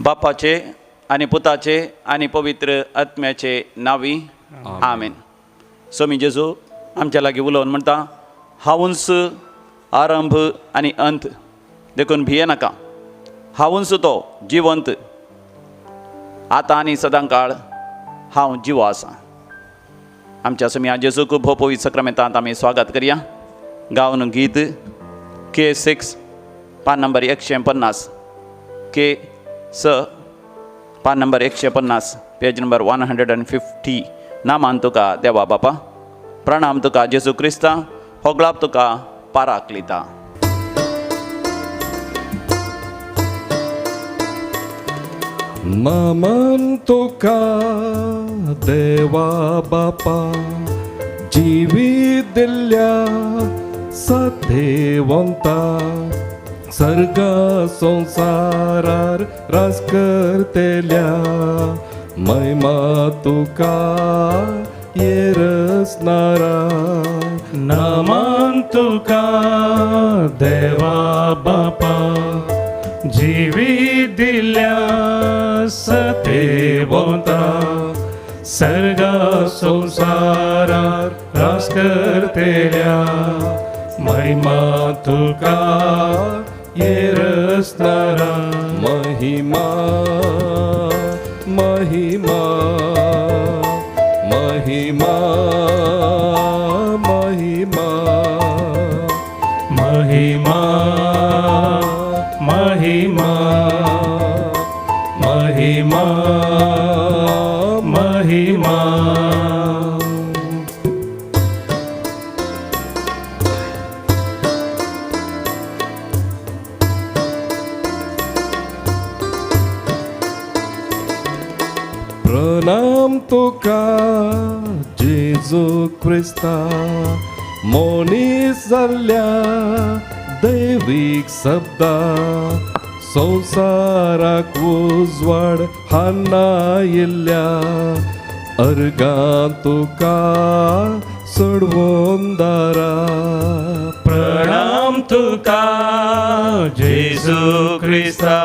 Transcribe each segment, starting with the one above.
बापाचे आनी पुताचे आनी पवित्र आत्म्याचे नांवी आमेन. स्वामी जेजू आमच्या लागीं उलोवन म्हणटा, हांवूच आरंभ आनी अंत, देखून भिये नाका. हांवूच तो जिवंत, आतां आनी सदां काळ हांव जिवो आसा. आमच्या स्वामी जेजूक भोव पवित्र सक्रमेंतांत आमी स्वागत करया. गावन गीत के 6 पान नंबर 150, के स पान नंबर 150, पेज नंबर 150. नामान तुका देवा बापा, प्रणाम तुका जेजू क्रिस्ता, होगळाप तुका पाराकलिता. नामान तुका देवा बापा, जिवीत दिल्ल्या सतेवंता, सर्गा संवसारार राज करतेल्या, महिमा तुका येरसनारा. नामान तुका देवा बापा, जिवीत दिल्ल्या सतेवंता, सर्गा संवसारार राज करतेल्या, महिमा तुका येरसनारा. महिमा महिमा महिमा महिमा महिमा महिमा महिमा महिमा. प्रणाम तुका जेजू क्रिस्ता, मनीस जाल्ल्या दैवीक शब्दा, संवसाराक उजवाड हाडना येयल्ल्या, अर्गां तुका सोडवून दारा. प्रणाम तुका जेजू क्रिस्ता,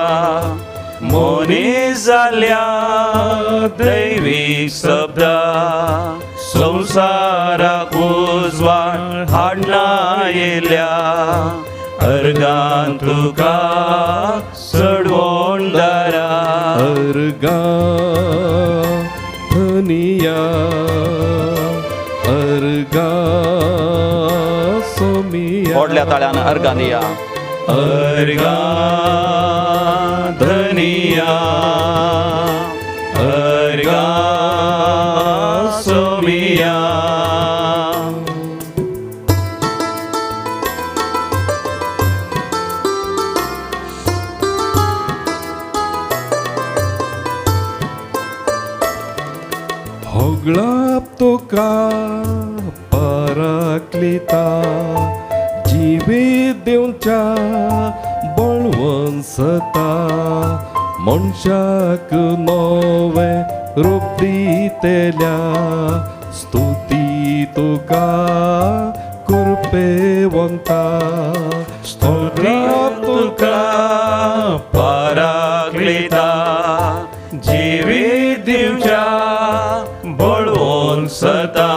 मनीस जाल्ल्या दैवीक शब्दा, संवसाराक उजवाड हाडना येयल्या, अर्गां तुका सोडवून दारा. अर्गां धनिया, अर्गां सोमिया. व्हडल्या ताळ्यान अर्गां दिया. अर्गां धनिया, अर्गां सोमिया. होगळाप तुका पराकलिता, जिवीत दिवच्या बळवंत सता, मनशाक नवें रूप दितेल्या, स्तुती तुका कृपेवंता. स्तुती तुका पराकलिता, जिवीत दिवच्या बळवंत सता,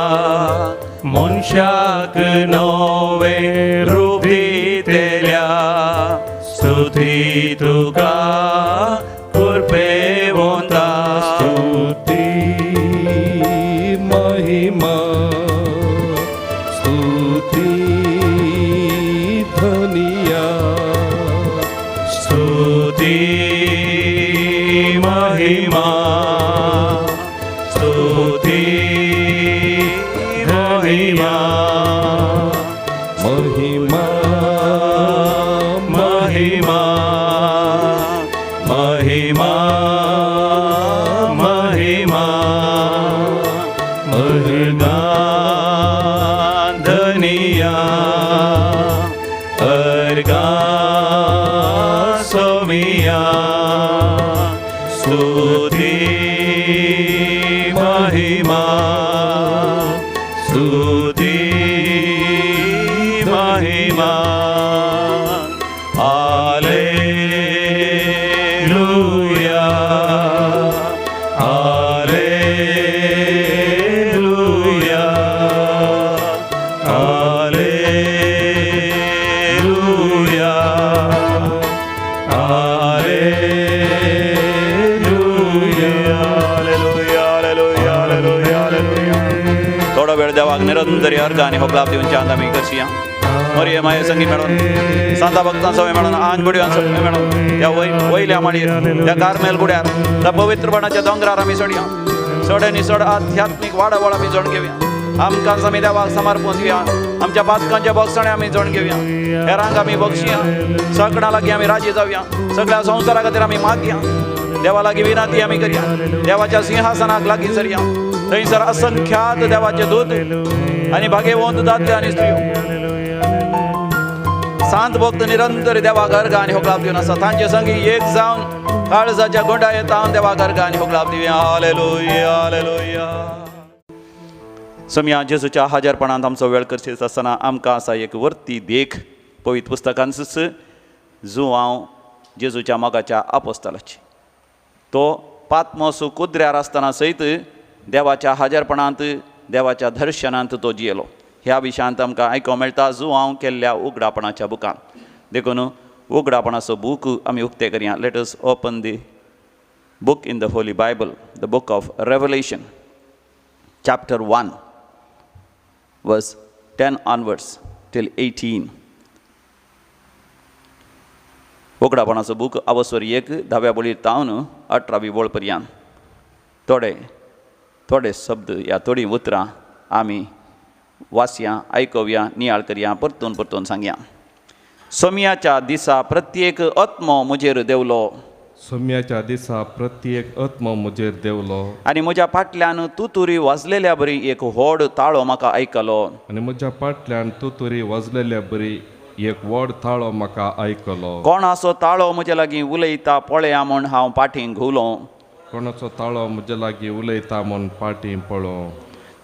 मनशाक नवें रूप दितेल्या, स्तुती तुका कृपेवंता. स्तुती महिमा स्तुती धनिया, स्तुती महिमा स्तुती महिमा महिमा महिमा महिमा महिमा. अर्गां धनिया, अर्गां सोमिया, स्तुती महिमा स्तुती महिमा. हालेलुया. देवाक निरंतरी अर्घ आनी होगलाप दिवच्या आमी करशिया. मरिये माये संगी मेळोन, सांता भक्तां सवय मेळोन, आंज बडव्यां सवय मेळोन, त्या वयल्या माडयेर, त्या कार्मेल गुड्यार, त्या पवित्रपणाच्या दोंगरार आमी चडया. चड आनी चड आध्यात्मीक वाडावळ आमी जोड घेवया. आमकां आमी देवाक समर्पण दिवया. आमच्या पातकांच्या बोगसणे आमी जोड घेवया. हेरांक आमी बक्षिया. सगळ्यां लागीं आमी राजी जावया. सगळ्या संवसारा खातीर आमी मागया. देवा लागीं विनंती आमी करया. देवाच्या सिंहासनाक लागीं सरया. थंयसर असंख्यात देवाचे दूत आनी भागेवंत दादले आनी स्त्रियो सांत भक्त निरंतर देवाक अर्घ आनी होगलाप दिवन आसा. तांचे संगी एक जावन काळजाच्या गोंडायेत हांव देवाक अर्घ आनी होगलाप दिवया. Hallelujah, hallelujah. सम्या जेजूच्या हाजरपणांत आमचो वेळ करचेच आसतना आमकां आसा एक वर्ती देख पवित्र पुस्तकांतच जुवांव जेजूच्या मोगाच्या आपोस्तालाची. तो पातमोस कुद्र्यार आसतना सयत देवाच्या हाजरपणांत, देवाच्या दर्शनांत तो जियेलो. ह्या विशयांत आमकां आयकूंक मेळटा जुवांव केल्ल्या उगडापणाच्या बुकान. देखून उगडापणाचो बूक आमी उक्ते करया. Let us open the book in the holy Bible, the book of Revelation, chapter 1, verse 10 onwards till 18. उगडापणाचो book अवसर 1 धाव्या बोळीर तावन 18वी बोळ पर्यंत थोडे थोडे शब्द या थोडीं उतरां आमी वाचया, आयकोवया, नियाळ करया, परतून परतून सांगया. सोम्याच्या दिसा प्रत्येक आत्मो म्हजेर देवलो. सोम्याच्या दिसा प्रत्येक आत्मो म्हजेर देवलो. आनी म्हज्या फाटल्यान तुतुरी वाजलेल्या बरी एक व्हड ताळो म्हाका आयकलो. आनी म्हज्या फाटल्यान तुतुरी वाजलेल्या बरी एक व्हड ताळो म्हाका आयकलो. कोणाचो ताळो म्हज्या लागीं उलयता पळया म्हूण हांव फाटीं घुंवलो. कोणाचो ताळो म्हज्या लागीं उलयता म्हूण फाटीं पळो.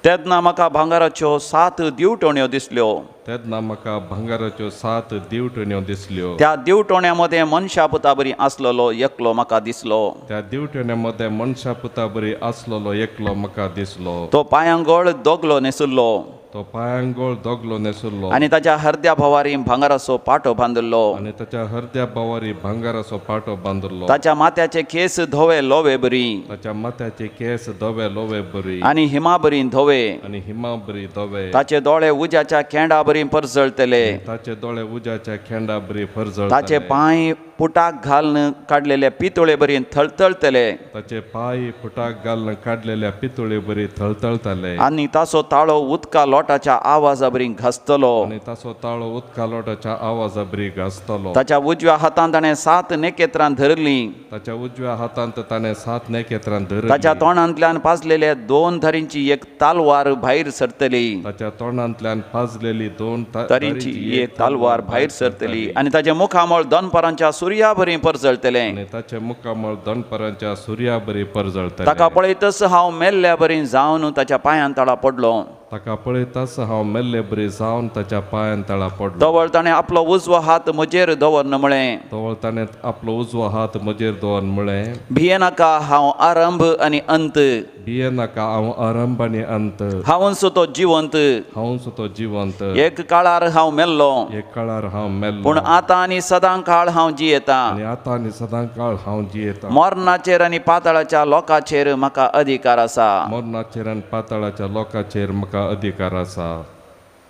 तेन्ना म्हाका भांगराच्यो 7 दिवटण्यो दिसल्यो. तेन्ना म्हाका भांगराच्यो 7 दिवटण्यो दिसल्यो. त्या दिवटण्या मदें मनशा पुता बरी आसलेलो एकलो म्हाका दिसलो. त्या दिवटण्या मदें मनशा पुता बरी आसलेलो एकलो म्हाका दिसलो. तो पांयांगोळ दोगलो न्हेसुल्लो. तो पांयांगोळ दोगलो न्हेसुल्लो. आनी ताच्या हरद्या भोवारी भांगराचो पाटो बांदिल्लो. आनी ताच्या हरद्या भोवारी भांगराचो पाटो बांदिल्लो. ताच्या माथ्याचे केस धवे लोवे बरी. ताच्या माथ्याचे केस धवे लोवे बरी. आनी हिमा बरी धवे. आनी हिमा बरी धवे. ताचे दोळे उज्याच्या केंडा बरी परजळतले. ताचे दोळे उज्याच्या खेंडा बरी परजळतले. ताचे पांय पुटाक घालून काडलेले पितुळे बरी थळथळतले. ताचे पांय पुटाक घालून काडलेल्या पितुळे बरी थळथळतले. आनी ताचो ताळो उदका लोटाच्या आवाजा बरी घासतलो. आनी ताचो ताळो उदका लोटाच्या आवाजा बरी घासतलो. ताच्या उजव्या हातांत ताणें 7 नेकेत्रां धरलीं. ताच्या उजव्या हातांत ताणें 7 नेकेत्रां धरलीं. ताच्या तोंडांतल्यान पाजलेले 2 धरींची एक तालवार भायर सरतली. ताच्या तोंडांतल्यान पाजलेली 2 तरींची एक तालवार भायर सरतली. आनी ताचें मुखामळ दनपारांच्या सुर्या बरी परजळतलें. आनी ताचें मुखामळ दनपारांच्या सुर्या बरी परजळतलें. ताका पळयतच हांव मेल्ल्या बरी जावन ताच्या पांयां तळा पडलो. ताका पळयताच हांव मेल्ले बरी जावन ताच्या पांयां तळा पडलो. तवळ ताणें आपलो उजवो हात म्हजेर दवरन म्हळें. तवळ ताणें आपलो उजवो हात म्हजेर दवरन म्हळें. भियेनाका, हांव आरंभ आनी अंत. भियेनाका, हांव आरंभ आनी अंत. हांवूच तो जिवंत. हांवूच तो जिवंत. एक काळार हांव मेल्लो. एक काळार हांव मेल्लो. पूण आतां आनी सदां काळ हांव जियेता. आनी आतां आनी सदां काळ हांव जियेता. मरणाचेर आनी पाताळाच्या लोकांचेर म्हाका अधिकार आसा. मरणाचेर आनी पाताळाच्या लोकांचेर म्हाका अधिकार आसा.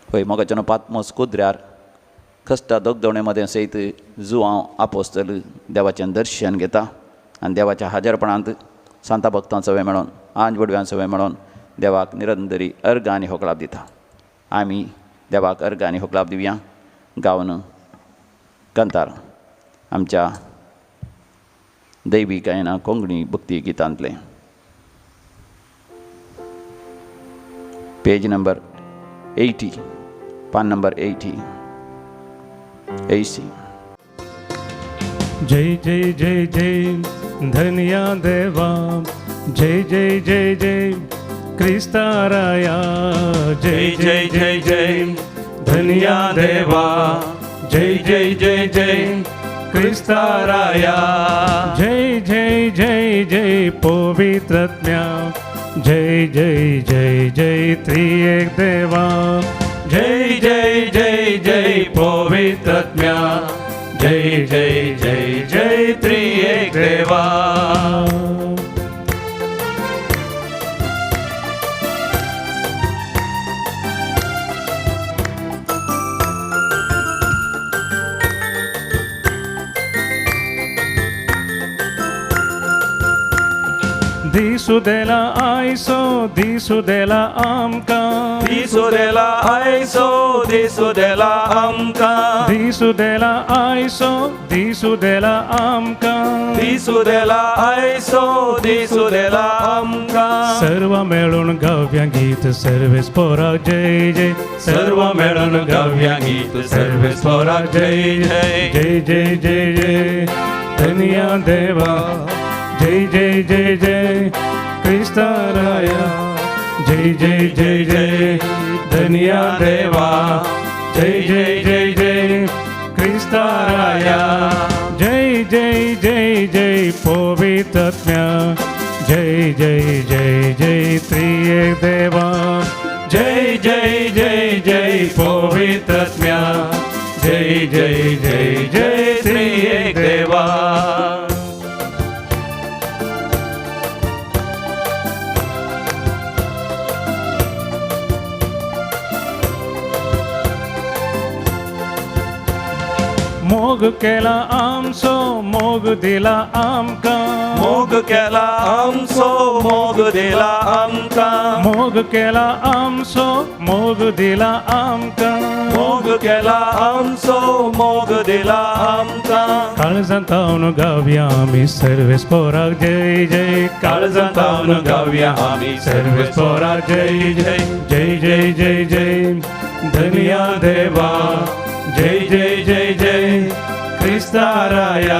पळय मोगाच्यान पातमोस कुद्र्यार कश्टा दगदवणे मदें सयत जुवांव आपोस्तल देवाचें दर्शन घेता आनी देवाच्या हाजरपणांत सांता भक्तां सवय मेळोन, आंज वडव्यां सवय मेळोन देवाक निरंतरी अर्घ आनी होकळाप दिता. आमी देवाक अर्घ आनी होकळाप दिवया. गावन कंतार आमच्या दैवी गायना कोंकणी भक्ती गितांतलें, पेज नंबर 80, पान नंबर 80 80. जय जय जय जय धन्या देवा, जय जय जय जय क्रिस्ताराया. जय जय जय जय धन्या देवा, जय जय जय जय क्रिस्ताराया. जय जय जय जय पवित्रज्ञा, जय जय जय जय त्रिएक देवा. जय जय जय जय पवित्रज्ञा, जय जय जय जय त्रिएक देवा. दिसू देला आयसो दिसू देला आमकां दिसू देला आयसो दिसू देला आमकां दिसू देला आयसो दिसू देला आमकां दिसू देला आयसो दिसू देला आमकां सर्व मेळून गावया गीत सर्वेस पोरा जय जय सर्व मेळून गावया गीत सर्वेस पोरा जय जय जय जय जय जय धन्या देवा जय जय जय जय क्रिस्ताराया जय जय जय जय धन्या देवा जय जय जय जय क्रिस्ताराया जय जय जय जय पवित्रत्म्या जय जय जय जय त्रिएक देवा जय जय जय जय पवित्रत्म्या जय जय जय जय त्रिएक देवा। मोग केला आमचो मोग दिला आमकां मोग केला आमचो मोग दिला आमकां मोग केला आमचो मोग दिला आमकां मोग केला आमचो मोग दिला आमकां काळजांतावन गावया आमी सर्वेस पोराक जय जय काळजांतावन गावया आमी सर्वेस पोराक जय जय जय जय जय जय धन्या देवा जय जय जय जय क्रिस्ताराया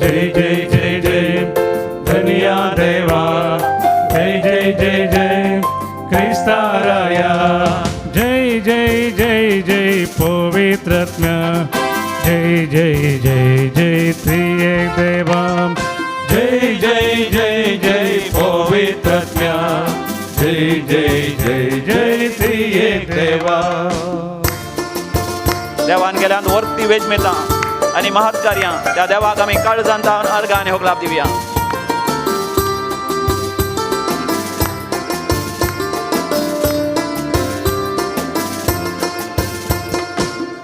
जय जय जय जय धन्या देवा जय जय जय जय क्रिस्ताराया जय जय जय जय पवित्रत्म्या जय जय जय जय त्रिएक देवा जय जय जय जय पवित्रत्म्या जय जय जय जय त्रिएक देवा। देवान गेल्यान वरती वेज मेळटा आनी महत् कार्यां त्या देवाक आमी काळजान तावन अर्घ आनी होगलाप दिवया।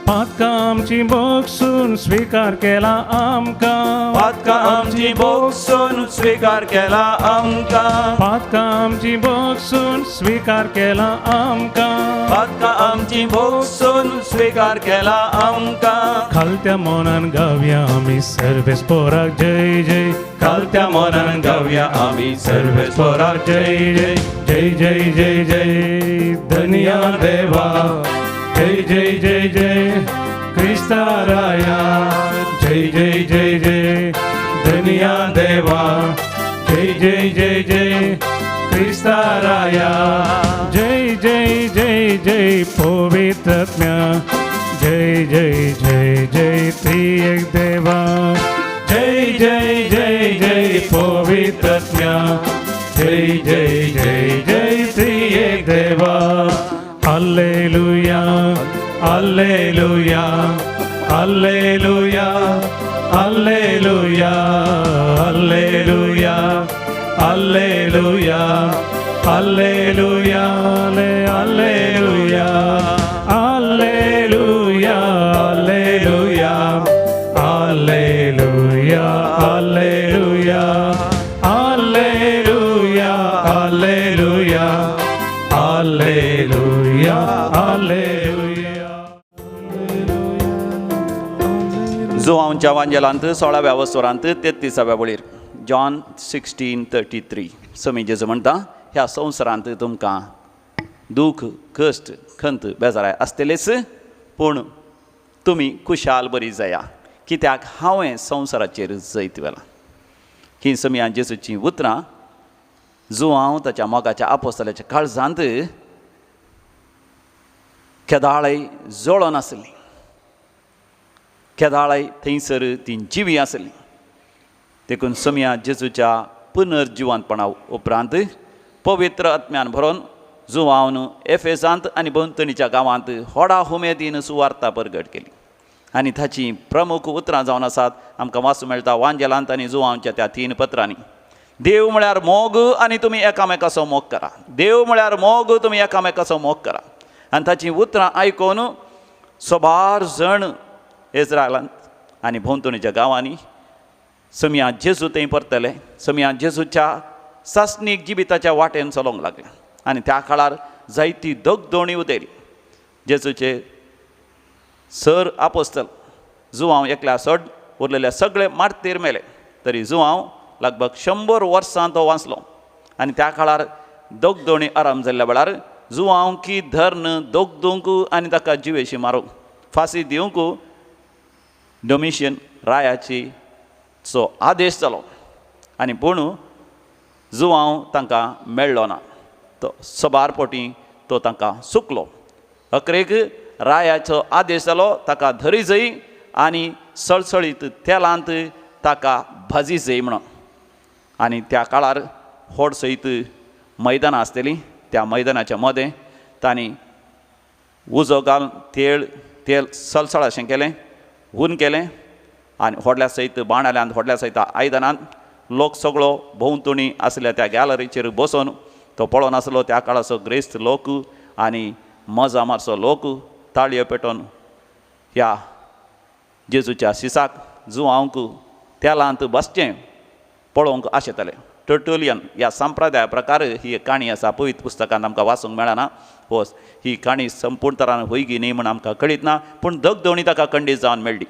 पातकां आमची भोगसून स्वीकार केला आमकां पातकां आमची भोगसून स्वीकार केला आमकां पातकां आमची भोगसून स्वीकार केला आमकां पातकां आमची भोगसून स्वीकार केला आमकां खालत्या मनान गावया आमी सर्वेस पोराक जय जय खालत्या मनान गावया आमी सर्वेस पोराक जय जय जय जय जय जय धन्या देवा जय जय जय जय क्रिस्ताराया जय जय जय जय धन्या देवा जय जय जय जय क्रिस्ताराया जय जय जय जय पवित्रत्म्या जय जय जय जय त्रिएक देवा जय जय जय जय पवित्रत्म्या जय जय जय जय त्रिएक देवा। Alleluia alleluia alleluia alleluia alleluia alleluia alleluia alleluia alleluia alleluia alleluia alleluia alleluia alleluia alleluia alleluia. जुवांच्या वांजेलांत 16व्या वसोरांत 33व्या वळीर जॉन 16:33 समी जेजू म्हणटा ह्या संवसारांत तुमकां दूख कश्ट खंत बेजाराय आसतलेच पूण तुमी खुशाल बरी जाया कित्याक हांवें संवसाराचेर जैत व्हेलां। ही समिया जेजूचीं उतरां जुवांव ताच्या मोगाच्या आपोस्तलाच्या काळजांत केदाळय जळोन आसली केदाळय थंयसर ती जिवी आसली। देखून समिया जेजूच्या पुनर्जिवंतपणा उपरांत पवित्र आत्म्यान भरोन जुवावन एफेसांत आनी भोंवतणीच्या गांवांत होडा हुमेदीन सुवार्ता परगट केली आनी ताचीं प्रमुख उतरां जावन आसात आमकां वाचूंक मेळटा वांजेलांत आनी जुवांवच्या त्या 3 पत्रांनी। देव म्हळ्यार मोग आनी तुमी एकामेकाचो मोग करा, देव म्हळ्यार मोग तुमी एकामेकाचो मोग करा। आनी ताचीं उतरां आयकून सोबार जण इस्रायलांत आनी भोंवतणीच्या गांवांनी समिया जेजू थंय परतले। समिया जेजूच्या सासणीक जिविताच्या वाटेन चलोवंक लागले आनी त्या काळार जायती दगदोणी उदयली. जेजूचे सर आपोस्तल जुवांव एकल्या सड उरलेले सगळे मार्तीर मेले, तरी जुवांव लगभग 100 वर्सां तो वाचलो. आनी त्या काळार दगदोणी आराम जाल्ल्या वेळार जुवांव की धर्न दगदूंक आनी ताका जिवेशी मारूंक फांसी दिवंक डोमिशियन रायाची चो आदेश जालो. आनी पूण जुवांव तांकां मेळ्ळो ना, तो सबार पोटी तो तांकां सुकलो. अकरेक रायाचो आदेश जालो ताका धरी जय आनी सळसळीत तेलांत ताका भाजी जय म्हणून. आनी त्या काळार होड सयत मैदानां आसतलीं, त्या मैदानाच्या मदें तांणी उजो घालून तेल सळसळ अशें केलें, हून केलें आनी व्हडल्या सयत बाणाल्यांत व्हडल्या सयत आयदनांत लोक सगळो भोंवतणी आसल्या त्या गॅलरीचेर बसून तो पळोवन आसलो. त्या काळाचो ग्रेस्त लोक आनी मजा मारचो लोक ताळयो पेटोवन ह्या जेजूच्या शिसाक जुवांक तेलांत बसचें पळोवंक आशेताले. टर्टुलियन ह्या संप्रदाया प्रकार ही एक काणी आसा, पवित्र पुस्तकांत आमकां वाचूंक मेळना. हो ही काणी संपूर्ण तरान हुयगी न्ही म्हण आमकां कळीत ना, पूण दगदोणी ताका खंडीत जावन मेळ्ळी.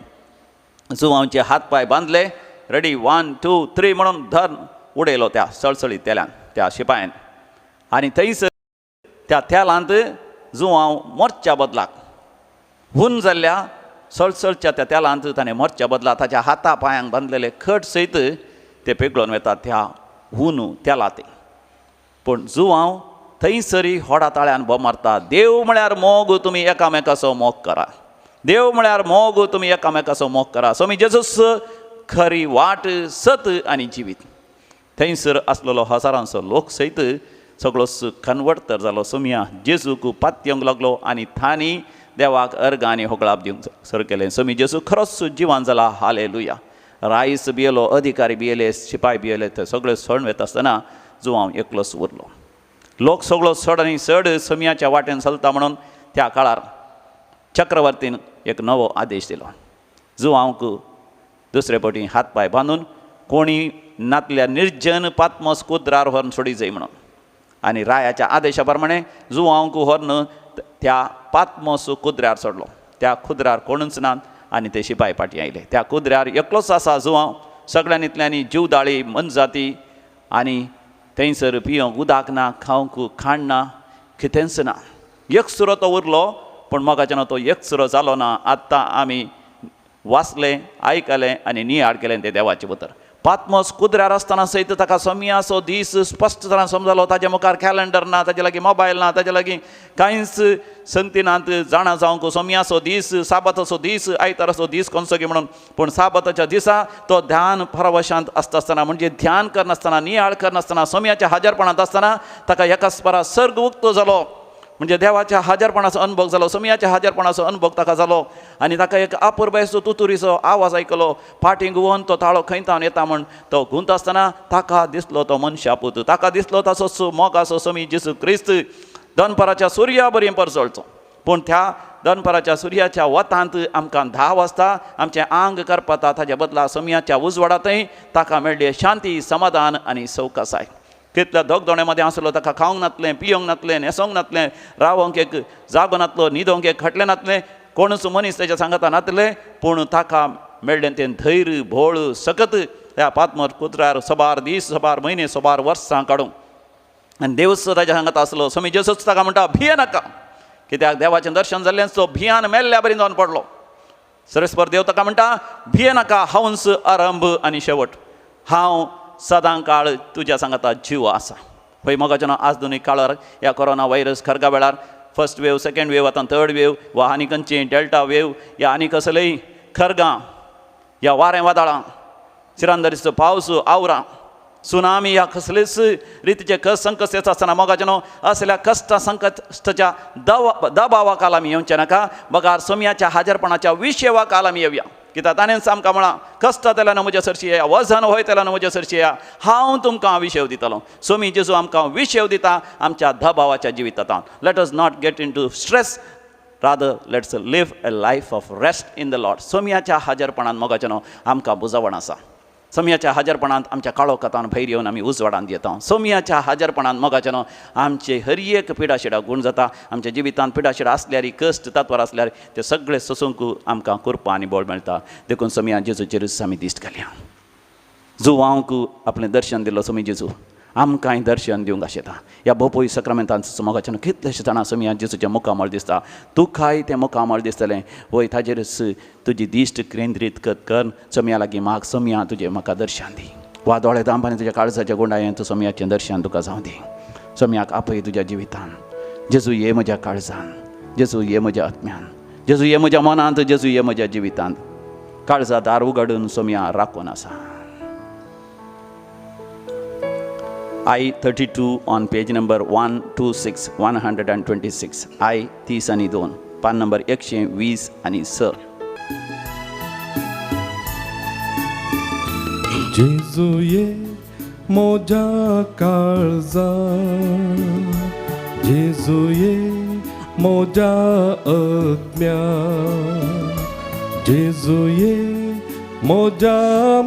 जुवांचे हात पांय बांदले, रेडी 1 2 3 म्हणून धर उडयलो त्या सळसळीत तेलान त्या शिपायान. आनी थंयसर त्या तेलांत जुवांव मरच्या बदलाक हून जाल्ल्या सळसळच्या त्या तेलांत ताणें मरच्या बदला ताच्या हाता पांयांक बांदलेले खट सयत ते पेगळोन वेतात त्या हून तेला ते. पूण जुवांव थंयसरी होडा ताळ्यान बोब मारता, देव म्हळ्यार मोग, तुमी एकामेकाचो मोग करा, देव म्हळ्यार मोग, तुमी एकामेकाचो मोग करा. स्वामी जेजूस खरी वाट, सत आनी जिवीत. थंयसर आसलेलो हजारांचो लोक सयत सगळोच कन्वर्ट तर जालो, सोमिया जेजूक पातयेवंक लागलो आनी थांनी देवाक अर्गां आनी होगळाप दिवंक सुरू केलें. सोमी जेजू खरोच जिवान जाला, हालेलुया. रायस भियेलो, अधिकारी भियेले, शिपाय भियेले, ते सगळे सण वता आसतना जुवांव एकलोच उरलो. लोक सगळो चड आनी चड सोमियाच्या वाटेन चलता म्हणून त्या काळार चक्रवर्तीन एक नवो आदेश दिलो. जुवांक दुसरे पटी हात पांय बांदून कोणी नातल्या निर्जन पातमस कुद्रार व्हरून सोडी जाय म्हणून. आनी रायाच्या आदेशा प्रमाणे जुवांक व्हरून त्या पातमस कुद्र्यार सोडलो. त्या कुद्रार कोणूच ना आनी ते शिपाय फाटीं आयले. त्या कुद्र्यार एकलोच आसा जुवांव, सगळ्यांनी जीवदाळी मनजाती आनी थंयसर पिवंक उदक ना, खावंक खाण ना, कितेंच ना. एकसुरो तो उरलो, पूण मोगाच्यान तो एकसुरो जालो ना. आतां आमी वाचलें, आयकलें आनी नियाळ केलें तें देवाचें उतर. पातमस कुद्र्यार आसतना सयत ताका सोमियाचो दीस स्पश्ट तरान समजलो. ताजे मुखार कॅलेंडर ना, ताजे लागीं मोबायल ना, ताजे लागीं कांयच संगतीनात जाणा जावंक सोमियाचो दीस, साबाताचो दीस, आयताराचो दीस कोणसो की म्हणून. पूण साबाताच्या दिसा तो ध्यान परवशांत आसता आसतना, म्हणजे ध्यान करनासतना, नियाळ करनासतना, सोमियाच्या हाजरपणांत आसतना ताका एकाच परा सर्ग उक्तो जालो. म्हणजे देवाच्या हाजरपणाचो अनुभव जालो, सोमियाच्या हाजरपणाचो अनुभव ताका जालो. आनी ताका एक अपुरबायेचो तुतुरीचो आवाज आयकलो. फाटीं घुंवोन तो ताळो खंय तावन येता म्हण तो घुंवता आसतना ताका दिसलो तो मनशा पूत, ताका दिसलो ताचो मोगाचो सोमी जेजू क्रिस्त दनपाराच्या सुर्या बरी परजळचो. पूण त्या दनपाराच्या सुर्याच्या वतांत आमकां 10 वाजता आमचें आंग करपता, ताच्या बदला सोमियाच्या उजवाडांतय ताका मेळ्ळी शांती, समाधान आनी सवकासाय. कितल्या धोगधोणे मदें आसलो, ताका खावंक नातलें, पिवंक नातलें, न्हेसोंक नातलें, रावोंक एक जागो नातलो, न्हिदोंक एक खटलें नातलें, कोणूच मनीस तेज्या सांगाता नातलें. पूण ताका मेळ्ळें तें धैर्य, भोळ, सकत त्या पातमर कुत्रार सबार दीस, सबार म्हयने, सबार वर्सां काडूंक. आनी देवच ताज्या सांगाता आसलो. स्वामी जेजूच ताका म्हणटा, भिये नाका. कित्याक देवाचें दर्शन जाल्लें तो भियान मेल्ल्या बरी जावन पडलो. सरस्पर देव ताका म्हणटा, भिये नाका, हांवच आरंभ आनी शेवट, हांव सदां काळ तुज्या सांगाता जीव आसा. पळय मोगाच्यान आज दोनूय काळार ह्या कोरोना व्हायरस खरगा वेळार फर्स्ट वेव, सेकंड वेव, आतां थर्ड वेव वा आनी खंयची डेल्टा वेव या आनी कसलेय खरगां या वारें वादळां, चिरांदरीचो पावस, आवरां, सुनामी ह्या कसलेच रितीचे कस संकश्ट येता आसतना मोगाच्यान असल्या कश्ट संकश्टाच्या दबावा काल आमी येवचें नाका, बगार सोमियाच्या हाजरपणाच्या विशेवा काल आमी येवया. कित्याक ताणेंच आमकां म्हळां, कश्ट जाल्यार म्हज्या सरशी येया, वजन वयता जाल्यार म्हज्या सरशी येया, हांव तुमकां विशेव दितलो. सोमी जेजू आमकां विशेव दिता आमच्या दबावाच्या जिवितांत. Let us not get into stress, rather let's live a life of rest in the Lord. सोमियाच्या हाजरपणान मोगाच्यान आमकां बुजवण आसा. सोमयाच्या हाजरपणांत आमच्या काळोखांत भायर येवन आमी उजवाडांत येता. सोमयाच्या हाजरपणांत मोगाच्यानो आमचे हर एक पिडाशिडा गूण जाता. आमच्या जिवितांत पिडाशिडा आसल्यार, कश्ट तात्वार आसल्यार ते सगळे सोसूंक आमकां कृपा आनी बळ मेळटा. देखून सोमया जेजूचेरूच आमी दिश्ट घालया. जुवांक आपलें दर्शन दिलो सोमी जेजू आमकांय दर्शन दिवंक आशेता. ह्या बोपोई सक्रमेंतांत मोगाच्यान कितलेशे जाणां सोमया जेजूचें मुखामळ दिसता. तुकाय तें मुखामळ दिसतलें. वय ताजेरच तुजी दिश्ट केंद्रीत कर. सोमया लागीं माग, सोमया तुजें म्हाका दर्शन दी. वा दोळे दांब आनी तुज्या काळजाच्या गुंडायेन तूं सोमयाचें दर्शन तुका जावं दी. सोमयाक आपय तुज्या जिवितान. जेजू ये म्हज्या काळजान, जेजू ये म्हज्या आत्म्यान, जेजू ये म्हज्या मनांत, जेजू ये म्हज्या जिवितांत. काळजा दार उगडून सोमया राखून आसा. I 32 on page number 126, 126. I 30 आणि 2, पान नंबर 120 आणि 6. जेजू ये मोजा काळजा, जेजू ये मोजा आत्म्या, जेजू ये मोजा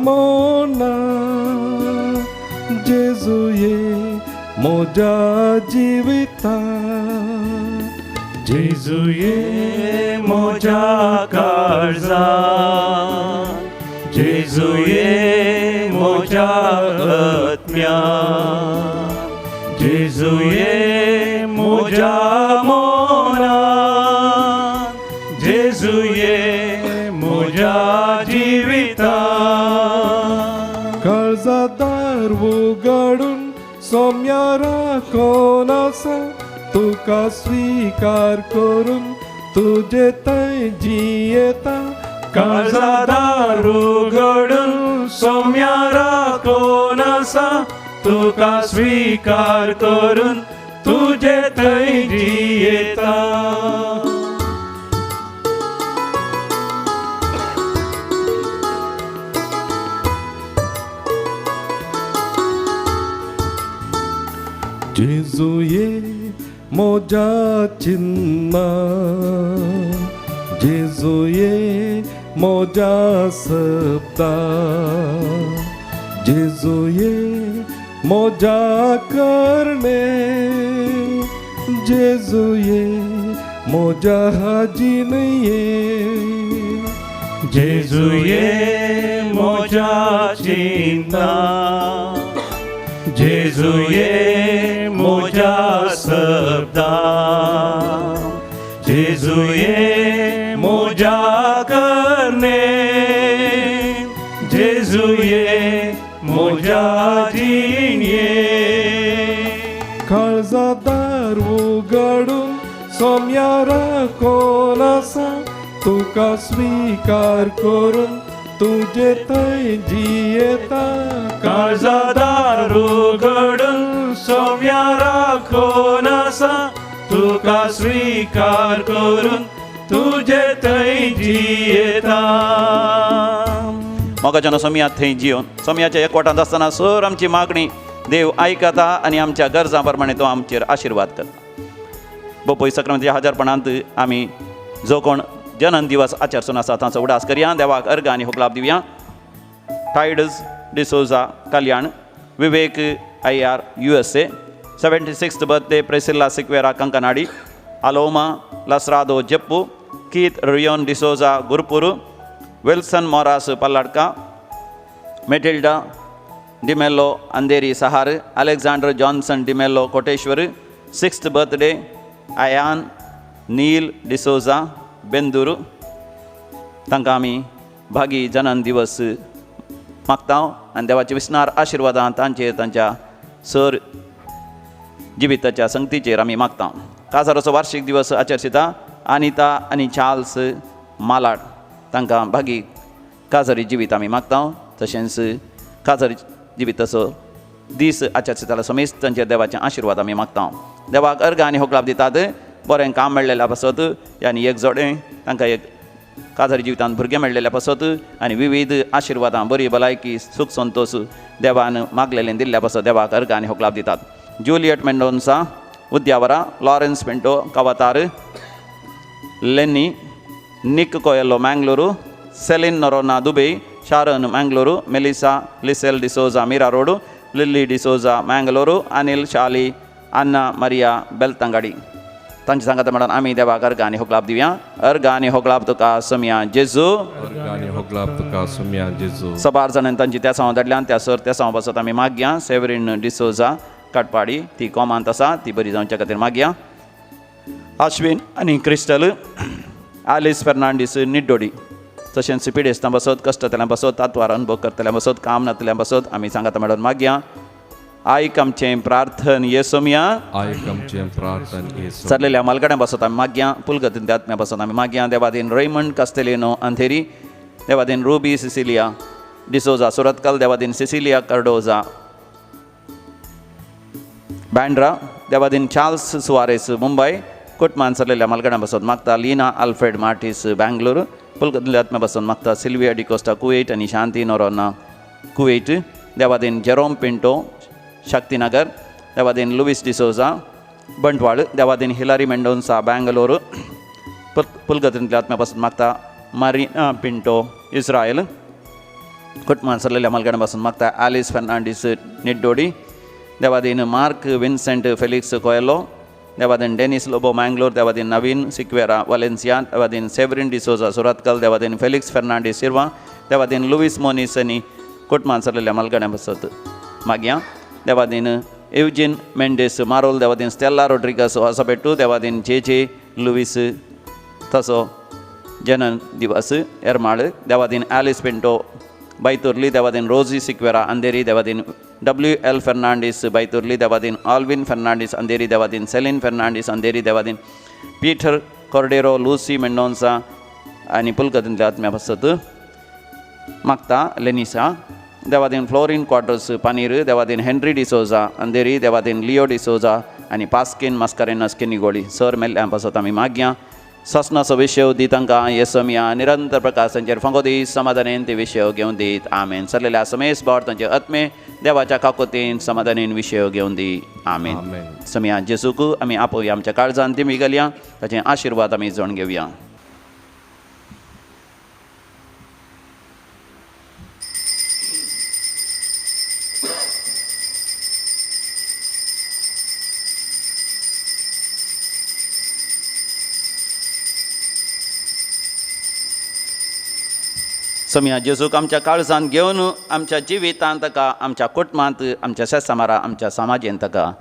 मना, जेजू ये मोजा जिविता. जेजू ये मोजा काळजा, जेजू ये मोजा आत्म्या, जेजू ये मोजा मना, जेजू ये मोजा जिविता. काळजा दार उगडून सोम्या राखून आसा, तुका स्वीकार करून तुजे थंय जियेता. काळजा दार उगडून सोम्या राखून आसा, तुका स्वीकार करून तुजे थंय जियेता. जेजू ये मोजा चिन्ना, जेजू ये मोजा सप्ता, जेजू ये मोजा करणे, जेजू ये मोजा जिनये. जेजू ये मोजा चिन्ना, जेजू ये मोजा सप्ता, जेजू ये मोजा करणे, जेजू ये मोजा जिनये. काळजा दार उगडून सोम्या राखून आसा, तुका स्वीकार करून तुजे थंय जियेता. काळजा दार उगडून सोम्या राखून आसा, तुका स्वीकार करून तुजे थंय जियेता. मोगाच्यानो सोमया थंय जियोन सोमयाच्या एकवटांत आसतना सर आमची मागणी देव आयकता आनी आमच्या गरजां प्रमाणे तो आमचेर आशिर्वाद करता. बोपोई सक्रमेंताच्या हाजरपणांत आमी जो कोण जनन दिवस आचरसून आसा तांचो उडास करया. देवाक अर्घ आनी होगलाप दिवया. Tides D'Souza Kalyan, Vivek IR USA, 76th birthday Priscilla Sequeira Kankanady, Aloma Lasrado Jeppu, Keith Rion D'Souza Gurpur, Wilson Moras Palladka, Matilda D'Mello Andheri Sahar, Alexander Johnson D'Mello Koteshwar, 6th birthday Ayan Neil D'Souza Bendur. तांकां आमी भागी जनन दिवस मागता आनी देवाचे विस्नार आशिर्वादान तांचेर तांच्या सर जिविताच्या संगतीचेर आमी मागता. काजाराचो वार्षिक दिवस आचरशिता अनिता आनी चार्ल्स मालाड तांकां भागी काजारी जिवीत आमी मागता. तशेंच काजारी जिविताचो दीस आचरशिताला समेस्त तांचेर देवाचे आशिर्वाद आमी मागता. देवाक अर्घ आनी होगलाप दितात. बरें काम मेळ्ळेल्या पासत आनी एक जोडें तांकां एक काजारी जिवितांत भुरगें मेळ्ळेल्या पासत आनी विविध आशिर्वादां बरी भलायकी सूख संतोश देवान मागलेलें दिल्ल्या पासत देवाक अर्घ आनी होगलाप दितात. Juliet Mendonca Udyavara, Lawrence Pinto Kavatar, Lenny Nick Coelho Mangalore, Celine Noronha Dubai, Sharon Mangalore, Melissa Lisel D'Souza Mira road, Lily D'Souza Mangalore, Anil Shali Anna Maria Belthangady. तांचे सांगात म्हणून आमी देवाक अर्गां आनी होगलाप दिवया. अर्गां आनी होगलाप तुका सोमया जेजू. अर्गां आनी होगलाप तुका सोमया जेजू. सबार जाणांनी तांची त्या सांव धाडल्यान त्या सर त्या सांव बसत आमी मागया. सेवरीन डिसोजा काटपाडी ती कोमांत आसा, ती बरी जावच्या खातीर मागया. आश्विन आनी क्रिस्टल आलिस फेर्नांडीस निड्डोडी तशेंच पिडेस्तां बसत, कश्टतल्यां बसत, तातवार अनुभव करतल्यां बसत, काम नातल्यां बसत आमी सांगात म्हणून मागया. आयक आमचें प्रार्थन ये सोमया. आयक आमचें प्रार्थन ये सोमया. सरलेल्या मालगड्यां बसत आमी मागया. पुलगतीन आत्म्या बसत आमी मागया. देवादीन रेमंड कास्तेलिनो अंधेरी, देवादीन रुबी सिसिलिया डिसोजा सुरतकल, देवादीन सिसिलिया कर्डोजा बँड्रा, देवादीन चार्ल्स सुवारेस मुंबय, कुटमान सरलेल्या मालगड्यां बसत मागता. लीना आल्फ्रेड मार्टीस बँगलोर, पुलगतीन आत्म्या बसत मागता. सिल्विया डिकोस्टा कुवेट आनी शांती नोरोना कुवेट, देवादीन जेरोम पिंटो शक्तिनगर, देवादीन लुवीस डिसोजा बंटवाळ, देवादीन हिलारी मेंडोन्सा बँगलोर, पुलगतींतल्या आत्म्या पासून मागता. मारिना पिंटो इस्रायल, कुटमान सरलेल्या मालगड्यां पासून मागता. आलिस फेर्नांडीस निड्डोडी, देवादीन मार्क विन्सेंट फेलिक्स कोयलो, देवादीन डेनिस लोबो मँगलोर, देवादीन नवीन सिक्वेरा वालेन्सिया, देवादीन सेवरीन डिसोजा सुरतकल, देवादीन फेलिक्स फेर्नांडीस सिर्वा, देवादीन लुवीस मोनीस आनी कुटमान सरलेल्या मालगड्यां पासत मागया. देवादीन एवजीन मेंडेस मारोल, देवादीन स्टेल्ला रोड्रिगस होसापेट्टू, देवादीन जे जे लुवीस तसो जनन दिवस एरमाळ, देवादीन आलिस पिंटो बैतुर्ली, देवादीन रोजी सिक्वेरा अंधेरी, देवादीन डब्ल्यू एल फेर्नांडीस बैतुर्ली, देवादीन ऑल्विन फेर्नांडीस अंधेरी, देवादीन सेलीन फेर्नांडीस अंधेरी, देवादीन पीटर कोर्डेरो लुसी मेंडोन्सा आनी पुलकतींतल्या आत्म्या पासत मागता. लेनिसा, देवादीन फ्लोरीन क्वाड्रस पानीर, देवादीन हेनरी डिसोजा अंधेरी, देवादीन लियो डिसोजा आनी पास्किन मास्कारेनस किनिगोळी सर मेल्ल्या पासत आमी मागया. ससनाचो विशय दी तांकां येसमया निरंतर प्रकाश तांचेर फांको दी, समाधानेन ते विशय घेवन दीत. आमेन. सरलेल्या समेस बोर तांचे आत्मे देवाच्या काकोतीन समाधानेन विशय घेवन दी. आमेन. समया जेजूक आमी आपोवया आमच्या काळजान ती घालया, ताचे आशिर्वाद आमी जोण घेवया. समया जेजूक आमच्या काळजान घेवन आमच्या जिवितांत ताका, आमच्या कुटुंबांत, आमच्या शेसामारा, आमच्या समाजेंत ताका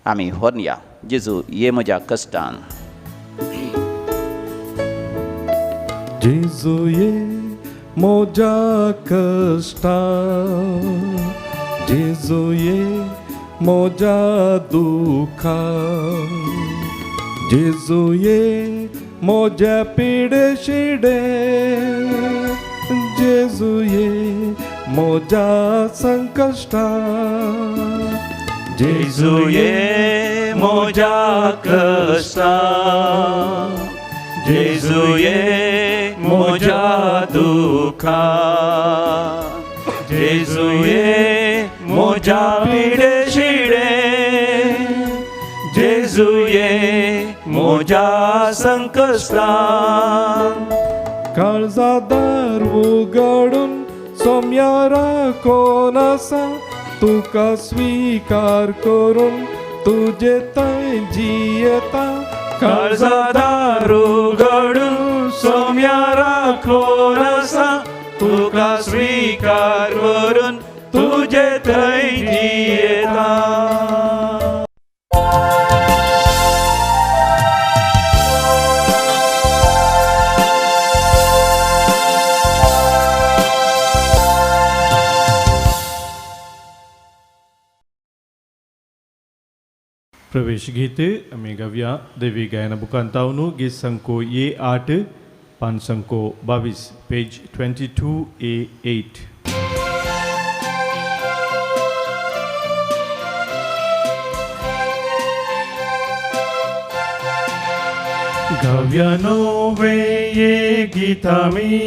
आमी व्हरया. जेजू ये म्हज्या कश्टान. जेजू ये म्हज्या कश्टान, जेजू ये म्हज्या दुखान, जेजू ये म्हज्या पिडे शिडे, जेजू ये म्हज्या संकश्टान, जेजू ये म्हज्या कश्टान, जेजू ये म्हज्या दुखान, जेजू ये म्हज्या पिडे शिडे, जेजू ये म्हज्या संकश्टान. काळजादार उगडून सोम्या राखोन आसा, तुका स्वीकार करून तुजे थंय जियेता. काळजादार उगडून सोम्या राखोन आसा, तुका स्वीकार करून तुजे थंय जियेता. प्रवेश गीत आमी गावया देवी गायना बुकांतावनु गीत संको ए 8 पान संको 22 पेज 22 A8. गावया नोवे ये गीतामी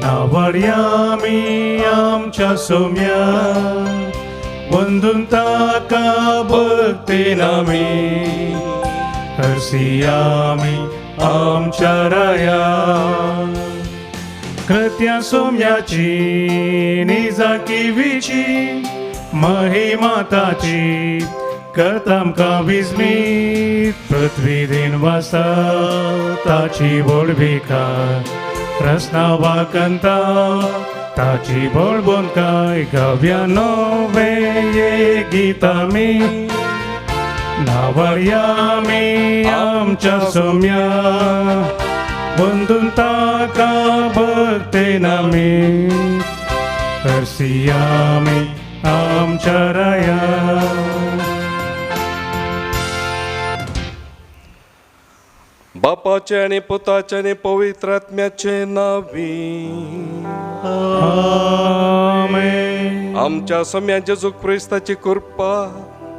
नावडयामी आमच्या सोम्या, वंदून ताका भक्तीन आमी हरसियामी आमच्या राया. कृत्या सोम्याची निजाकिवीची महिमा ताची करता आमकां विस्मीत पृथ्वी दिन वासा ताची व्हडविका रसना वाकंता ताची बोळबोंदकाय गाव्या नवे ये गीतामी नावळयामी आमच्या सोम्या बंदून ताका भक्तेन आमी करसियामी आमच्या राया. बापाचे आनी पुताचे आनी पवित्र आत्म्याचे नावी आमेन. आमच्या सोम्या जेजू क्रिस्ताची कृपा,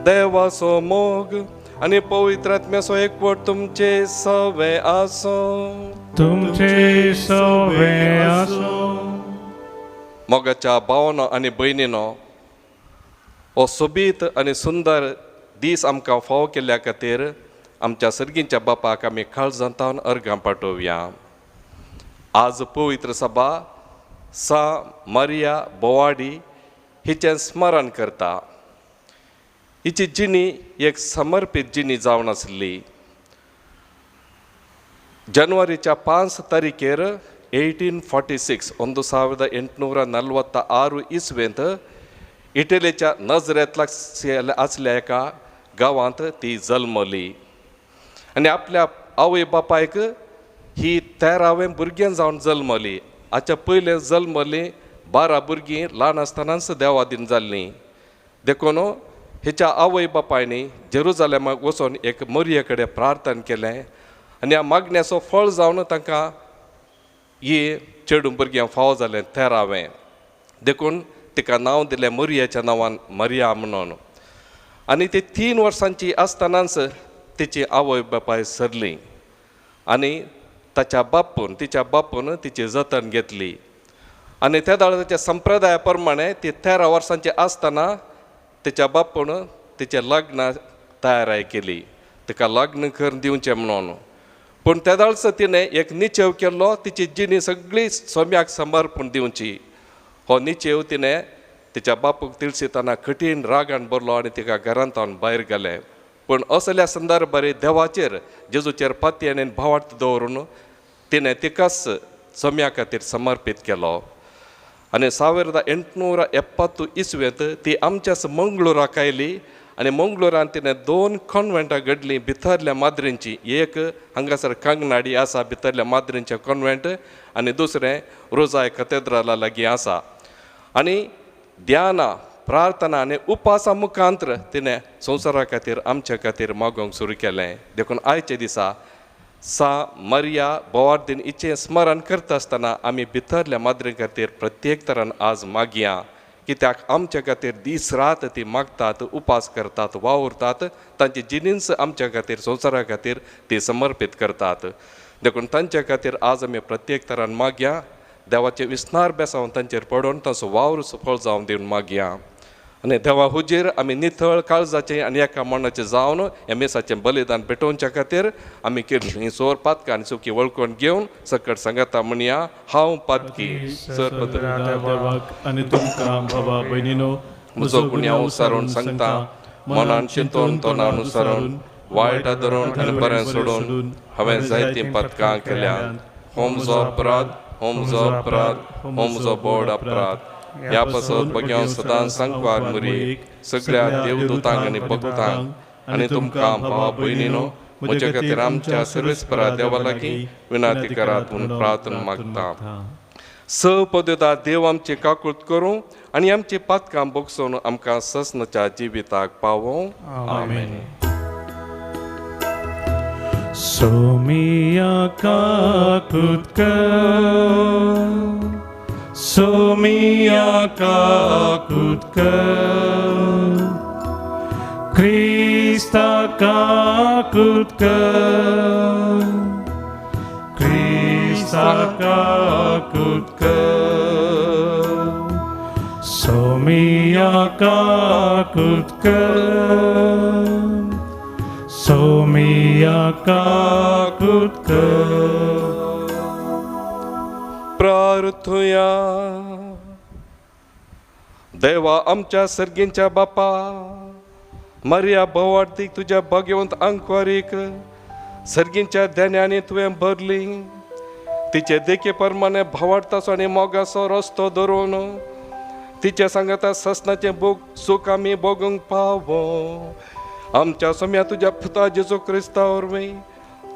देवाचो मोग आनी पवित्र आत्म्याचो एकवट तुमचे सवे आसो. तुमचे सवे आसो. मोगाच्या भावनो आनी भयणीनो, हो सोबीत आनी सुंदर दीस आमकां फावो केल्ल्या खातीर आमच्या सर्गींच्या बापाक आमी काळजांतावन अर्गां पाठोवया. आज पवित्र सभा सा मारिया बोवाडी हिचें स्मरण करता. हिची जिणी एक समर्पीत जिणी जावन आसली. जानेवारीच्या 5 तारीखेर 1846 1846 इस्वेंत इटलीच्या नजरेंत आसल्या एका गांवांत ती जल्मली आनी आपल्या आवय बापायक ही 13वें भुरगें जावन जल्मली. हाच्या पयलें जल्मली 12 भुरगीं ल्हान आसतनाच देवादीन जाल्लीं. देखून हेच्या आवय बापायनी जेरुजालेमाक वचून एक मोरये कडेन प्रार्थना केलें आनी ह्या मागण्याचो फळ जावन तांकां ही चेडूं भुरगें फावो जालें 13वें. देखून तिका नांव दिलें मोरयेच्या नांवान मरिया म्हणून. आनी ती 3 वर्सांची आसतनाच तिची आवय बापाय सरली आनी ताच्या बापून तिच्या बापून तिची जतन घेतली. आनी त्या दाळाच्या संप्रदाया प्रमाणे ती 13 वर्सांची आसतना तिच्या बापून तिचें लग्न तयाराय केली, तिका लग्न करून दिवचें म्हणून. पूण त्या दाळचो तिणें एक निचेव केल्लो, तिची जिणी सगळी सोम्याक समर्पण दिवची. हो निचेव तिणें तिच्या बापूक तिळसितना कठीण रागान भरलो आनी तिका घरांत भायर घालें. पूण असल्या संदर्भार देवाचेर जेजूचेर पातयेन भावार्थ दवरून तिणें तिकाच सोम्या खातीर समर्पीत केलो. आनी 1870 इस्वेंत ती आमच्याच मंगळुराक आयली आनी मंगळुरान तिणें 2 कॉन्वेंटां घडलीं भितरल्या माद्रींची. एक हांगासर कांगनाडी आसा भितरल्या माद्रींचें कॉन्वेंट आनी दुसरें रोजाय कथेद्राला लागीं आसा. आनी ध्यानां, प्रार्थना आनी उपासा मुखांत्र तिणें संवसारा खातीर आमच्या खातीर मागोवंक सुरू केलें. देखून आयच्या दिसा सा मरिया बोवार्दीन हिचें स्मरण करता आसतना आमी भितरल्या माद्री खातीर प्रत्येक तरान आज मागया, कित्याक आमच्या खातीर दीस रात ती मागतात, उपास करतात, वावुरतात, तांची जिनीस आमच्या खातीर संवसारा खातीर ती समर्पीत करतात. देखून तांच्या खातीर आज आमी प्रत्येक तरान मागया, देवाचे विस्नार बेसावन तांचेर पडून तांचो वावर सफळ जावन दिवन मागया. आनी देवा हुजीर आमी निथळ काळजाचें आनी एका मनाचें जावन ह्या मिसाचें बलिदान पेटोवच्या खातीर आमी केल्ली सोर पातकां आनी चुकी वळखून घेवन सकट सांगता म्हणया, हांव पातकी सर देवाक आनी तुमकां बाबा भयणीनो म्हजो गुन्यांव सारून सांगता, मनान चिंतून तोंडान सारून वायट धरून आनी बरें सोडून हांवें जायतीं पातकां केल्यांत. हो म्हजो अपराध, हो म्हजो अपराध, हो म्हजो बोड अपराध. ह्या पासत भग्यां सदां सांगवार मुरी सगळ्या देवदूतांक आनी भक्तांक आनी तुमकां भावा भयणीनो म्हज्या खातीर आमच्या सर्वेस्परा देवा लागीं विनंती करात म्हूण प्रार्थना मागता. स पदता देव आमची काकूत करूं आनी आमची पातकां भोगसून आमकां ससनाच्या जिविताक पावों. आमेन. सोमिया काकूत कर, सोमिया काकूत कर, क्रिस्ता काकूत कर, क्रिस्ता काकूत कर, सोमिया काकूत कर, सोमिया काकूत कर. प्रार्थुया. देवा आमच्या सर्गींच्या बापा, मारिया भोवार्थीक तुज्या भाग्यवंत आंकवारीक सर्गींच्या ध्यान्यांनी तुवें भरली. तिचे देखे प्रमाणे भावार्थाचो आनी मोगाचो रस्तो धरून तिचे सांगाता ससनाचें भोग सूख आमी भोगूंक पावो. आमच्या सोम्या तुज्या पुता जेजू क्रिस्ता वरवीं,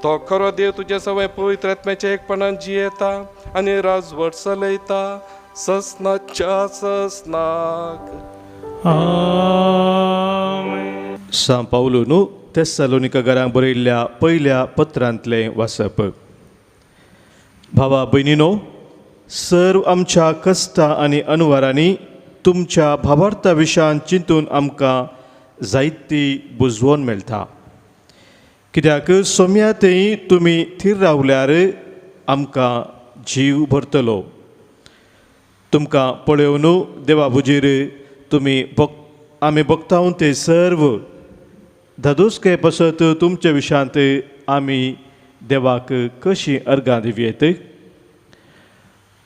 तो खरो देव तुजे सवय पवित्र आत्म्याच्या एकपणान जियेता आनी राजवट चलयता ससनाच्या ससनाक. आमेन. सां पावलून तेस्सालोनिका घरांक बरयल्ल्या पयल्या पत्रांतलें वाचप. भावा भयणीनो, सर्व आमच्या कश्टां आनी अनवरांनी तुमच्या भावार्था विशयान चिंतून आमकां जायती बुजवण मेळटा. कित्याक सोम्या थंय तुमी थीर रावल्यार आमकां जीव भरतलो. तुमकां पळोवन देवा भुजीर तुमी आमी भोगतावन ते सर्व धादोसके पासत तुमच्या विशयांत आमी देवाक कशी अर्गां दिवयेत.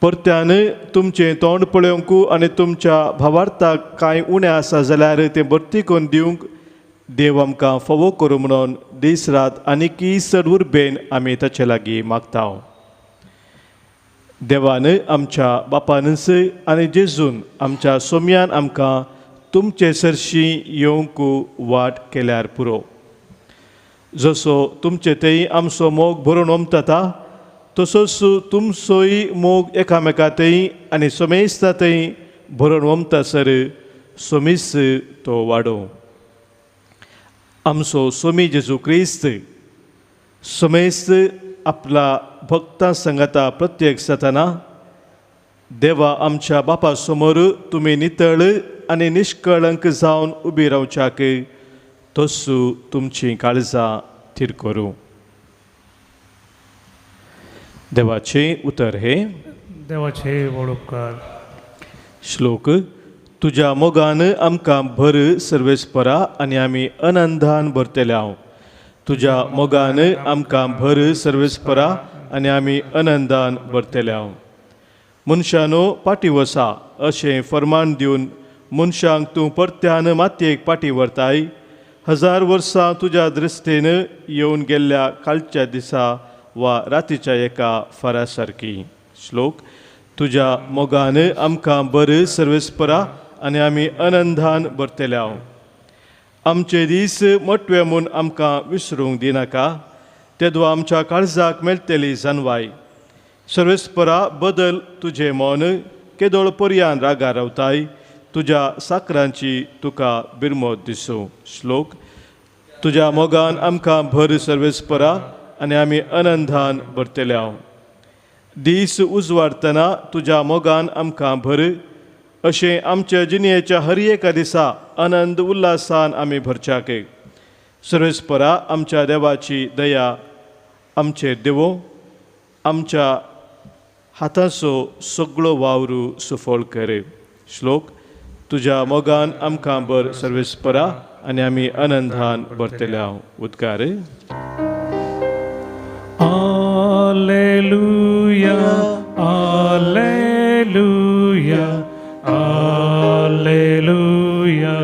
परत्यान तुमचें तोंड पळोवंक आनी तुमच्या भावार्थाक कांय उणें आसा जाल्यार तें भरती करून दिवंक देव आमकां फावो करूं म्हणून दीस रात आनीकय चड उर्बेन आमी ताचे लागीं मागता. देवान आमच्या बापानच आनी जेजून आमच्या सोम्यान आमकां तुमचे सरशी येवंक वाट केल्यार पुरो. जसो तुमचे थंय आमचो मोग भरून ओमता तसोच तुमचोय मोग एकामेका थंय आनी सोमेस्ता थंय भरून ओमतासर सोमीस तो वाडोवं. आमचो सोमी जेजू क्रिस्त सोमेस्त आपला भक्तां संगाता प्रत्येक जातना देवा आमच्या बापा समोर तुमी नितळ आनी निश्कळंक जावन उबी रावच्याक तसू तुमची काळजां थीर करूं. देवाचें उतर हे देवाचे व्हड उपकार. श्लोक. तुज्या मोगान आमकां भर सर्वेस्परा आनी आमी आनंदान भरतले हांव. तुज्या मोगान आमकां भर सर्वेस्परा आनी आमी आनंदान भरतले हांव. मनशानो पाटी वसा अशें फर्मान दिवन मनशांक तूं परत्यान मातयेक पाटी व्हरताय. 1000 वर्सां तुज्या दृश्टीन येवन गेल्ल्या कालच्या दिसा वा रातीच्या एका फारा सारकी. श्लोक. तुज्या मोगान आमकां बर सर्वेस्परा आनी आमी आनंदान भरतले हांव. आमचे दीस मोटवे म्हूण आमकां विसरूंक दिनाका, तेदो आमच्या काळजाक मेळटली जानवाय. सर्वेस्परा बदल तुजें मन केदोळ पर्यान रागार रावताय, तुज्या साकरांची तुका बिरमोत दिसूं. श्लोक. तुज्या मोगान आमकां भर सर्वेस्परा आनी आमी आनंदान भरतले हांव. दीस उजवाडतना तुज्या मोगान आमकां भर अशें आमच्या जिणेच्या हर एका दिसा आनंद उल्हासान आमी भरच्याक. सर्वेस्परा आमच्या देवाची दया आमचेर देवो, आमच्या हाताचो सगळो वावरू सुफळ कर. श्लोक. तुज्या मोगान आमकां भर सर्वेस्परा आनी आमी आनंदान भरतले हांव. उद्गार. Alleluia, Alleluia, Alleluia,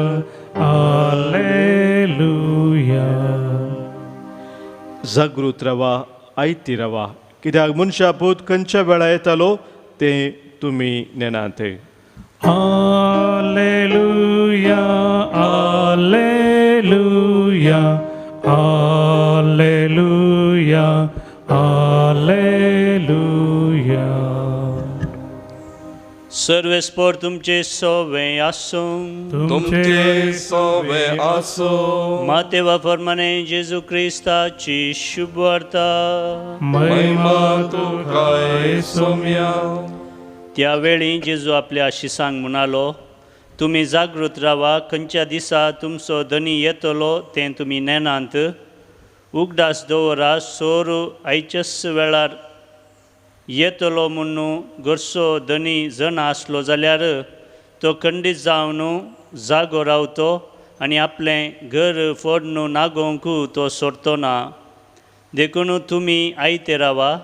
Alleluia. जागृत रावा, आयती रावा, कित्याक मनशा पूत खंयच्या वेळा येतालो तें तुमी नेणात. Alleluia, Alleluia, Alleluia, Alleluia. सर्वेस्पर तुमचे सोवे आसूं. तुमचे सोवे आसूं. मातेवा फर्माने जेजू क्रिस्ताची शुभवार्ता. महिमा तुका सोम्या. त्या वेळी जेजू आपल्या शिसांक म्हणालो, तुमी जागृत रावा, खंयच्या दिसा तुमचो धनी येतलो तें तुमी नेणांत. उगडास दवरा, सोर आयच्याच वेळार येतलो म्हूण घरचो धनी जण आसलो जाल्यार तो खंडीत जावन जागो रावतो आनी आपलें घर फोडून नागोवंक तो सोडतो ना. देखून तुमी आयते रावा,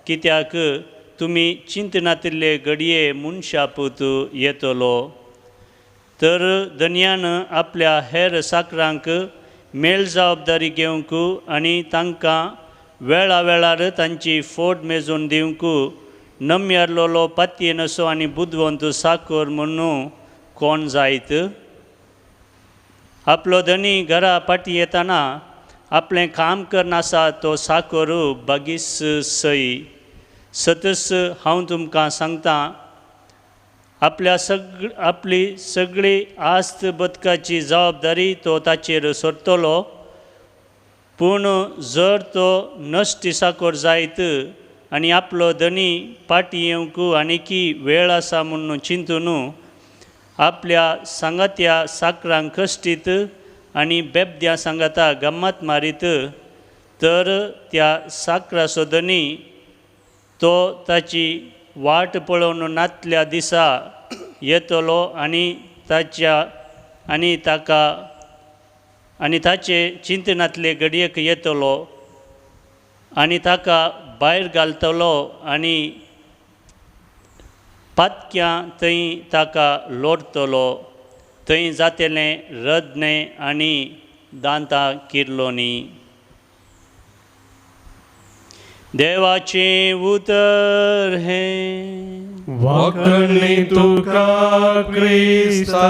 कित्याक तुमी चिंतनातिल्ले घडये मनशापूत येतलो. तर धनयान आपल्या हेर साकरांक मेल जबाबदारी घेवंक आनी तांकां वेळा वेळार तांची फोट मेजून दिवंक नम्यारलोलो पातयेनसो आनी बुदवंत साकर म्हणून कोण जायत. आपलो धनी घरा फाटीं येतना आपलें काम करनासा तो साकर बागीस सई. सतस हांव तुमकां सांगता, आपल्या आपली सगळी आस्त बदकाची जबाबदारी तो ताचेर सोडटलो. पूण जर तो नश्टी साकर जायत आनी आपलो धनी फाटीं येवंक आनीकी वेळ आसा म्हणून चिंतून आपल्या सांगात्या साकरांक कश्टीत आनी बेबद्या सांगाता गम्मत मारीत तर त्या साकराचो धनी तो ताची वाट पळोवन नातल्या दिसा येतलो आनी ताच्या आनी ताका आनी ताचे चिंतनातले घडयेक येतलो आनी ताका भायर घालतलो आनी पातक्यां थंय ताका लोटतलो. थंय जातलें रडणें आनी दांतां किर्लोनी. देवाचें उतर हें. वाकणी तुका क्रिस्ता.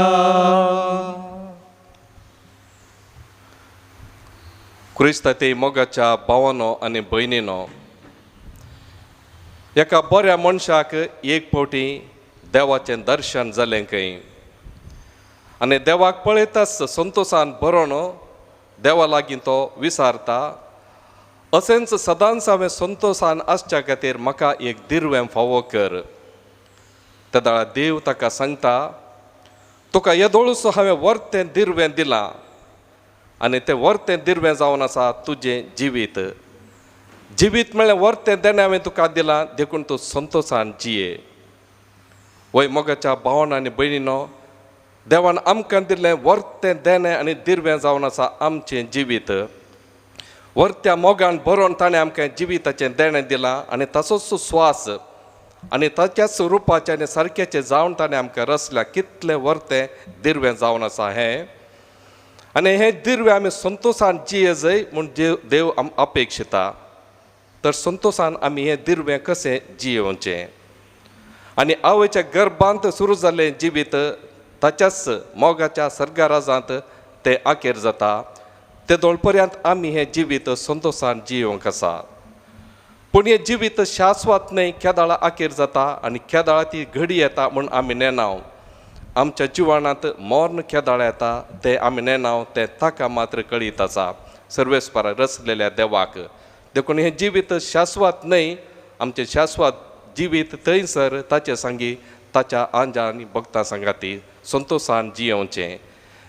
क्रिस्ता ते मोगाच्या भावानो आनी भयणीनो, एका बऱ्या मनशाक एक फावटी देवाचें दर्शन जालें खंय आनी देवाक पळयताच संतोशान भरोन देवा लागीं तो विसारता. अशेंच सदांच हांवें संतोशान आसच्या खातीर म्हाका एक दिर्वें फावो कर. तेदळा देव ताका सांगता, तुका येदोळसो हांवें वर्तें दिर्वें दिलां आनी तें वर्तें दिर्वें जावन आसा तुजें जिवीत. जिवीत म्हळ्यार वर्तें देणें हांवें तुका दिलां देखून तूं संतोशान जिये. वय मोगाच्या भावान आनी भयणीनो, देवान आमकां दिल्लें वर्तें देणें आनी दिर्वें जावन आसा आमचें जिवीत. वर्त्या मोगान बरोवन ताणें आमकां जिविताचें देणें दिलां आनी ताचोच स्वास आनी ताच्याच रुपाचें आनी सारक्याचें जावन ताणें आमकां रचल्या. कितलें वर्तें दिर्वें जावन आसा हें आनी हें दिर्वें आमी संतोशान जिये जाय म्हूण देव अपेक्षिता. तर संतोशान आमी हें दिर्वें कशें जियेवचें आनी आवयच्या गर्भांत सुरू जाल्लें जिवीत ताच्याच मोगाच्या सर्गाराजांत तें आखेर जाता. ते दोळपर्यांत आमी हें जिवीत संतोशान जियेवंक आसा. पूण हें जिवीत शाश्वत न्हय, केदाळा आखेर जाता आनी केदाळा ती घडी येता म्हूण आमी नेणाव. आमच्या जिवनांत मर्ण केदाळा येता तें आमी नेणाव, तें ताका मात्र कळीत आसा सर्वेस्परा रचलेल्या देवाक. देखून हें जिवीत शाश्वत न्हय, आमचें शाश्वत जिवीत थंयसर ताचे सांगी ताच्या आंजा आनी भक्तां सांगाती संतोशान जियेवचें.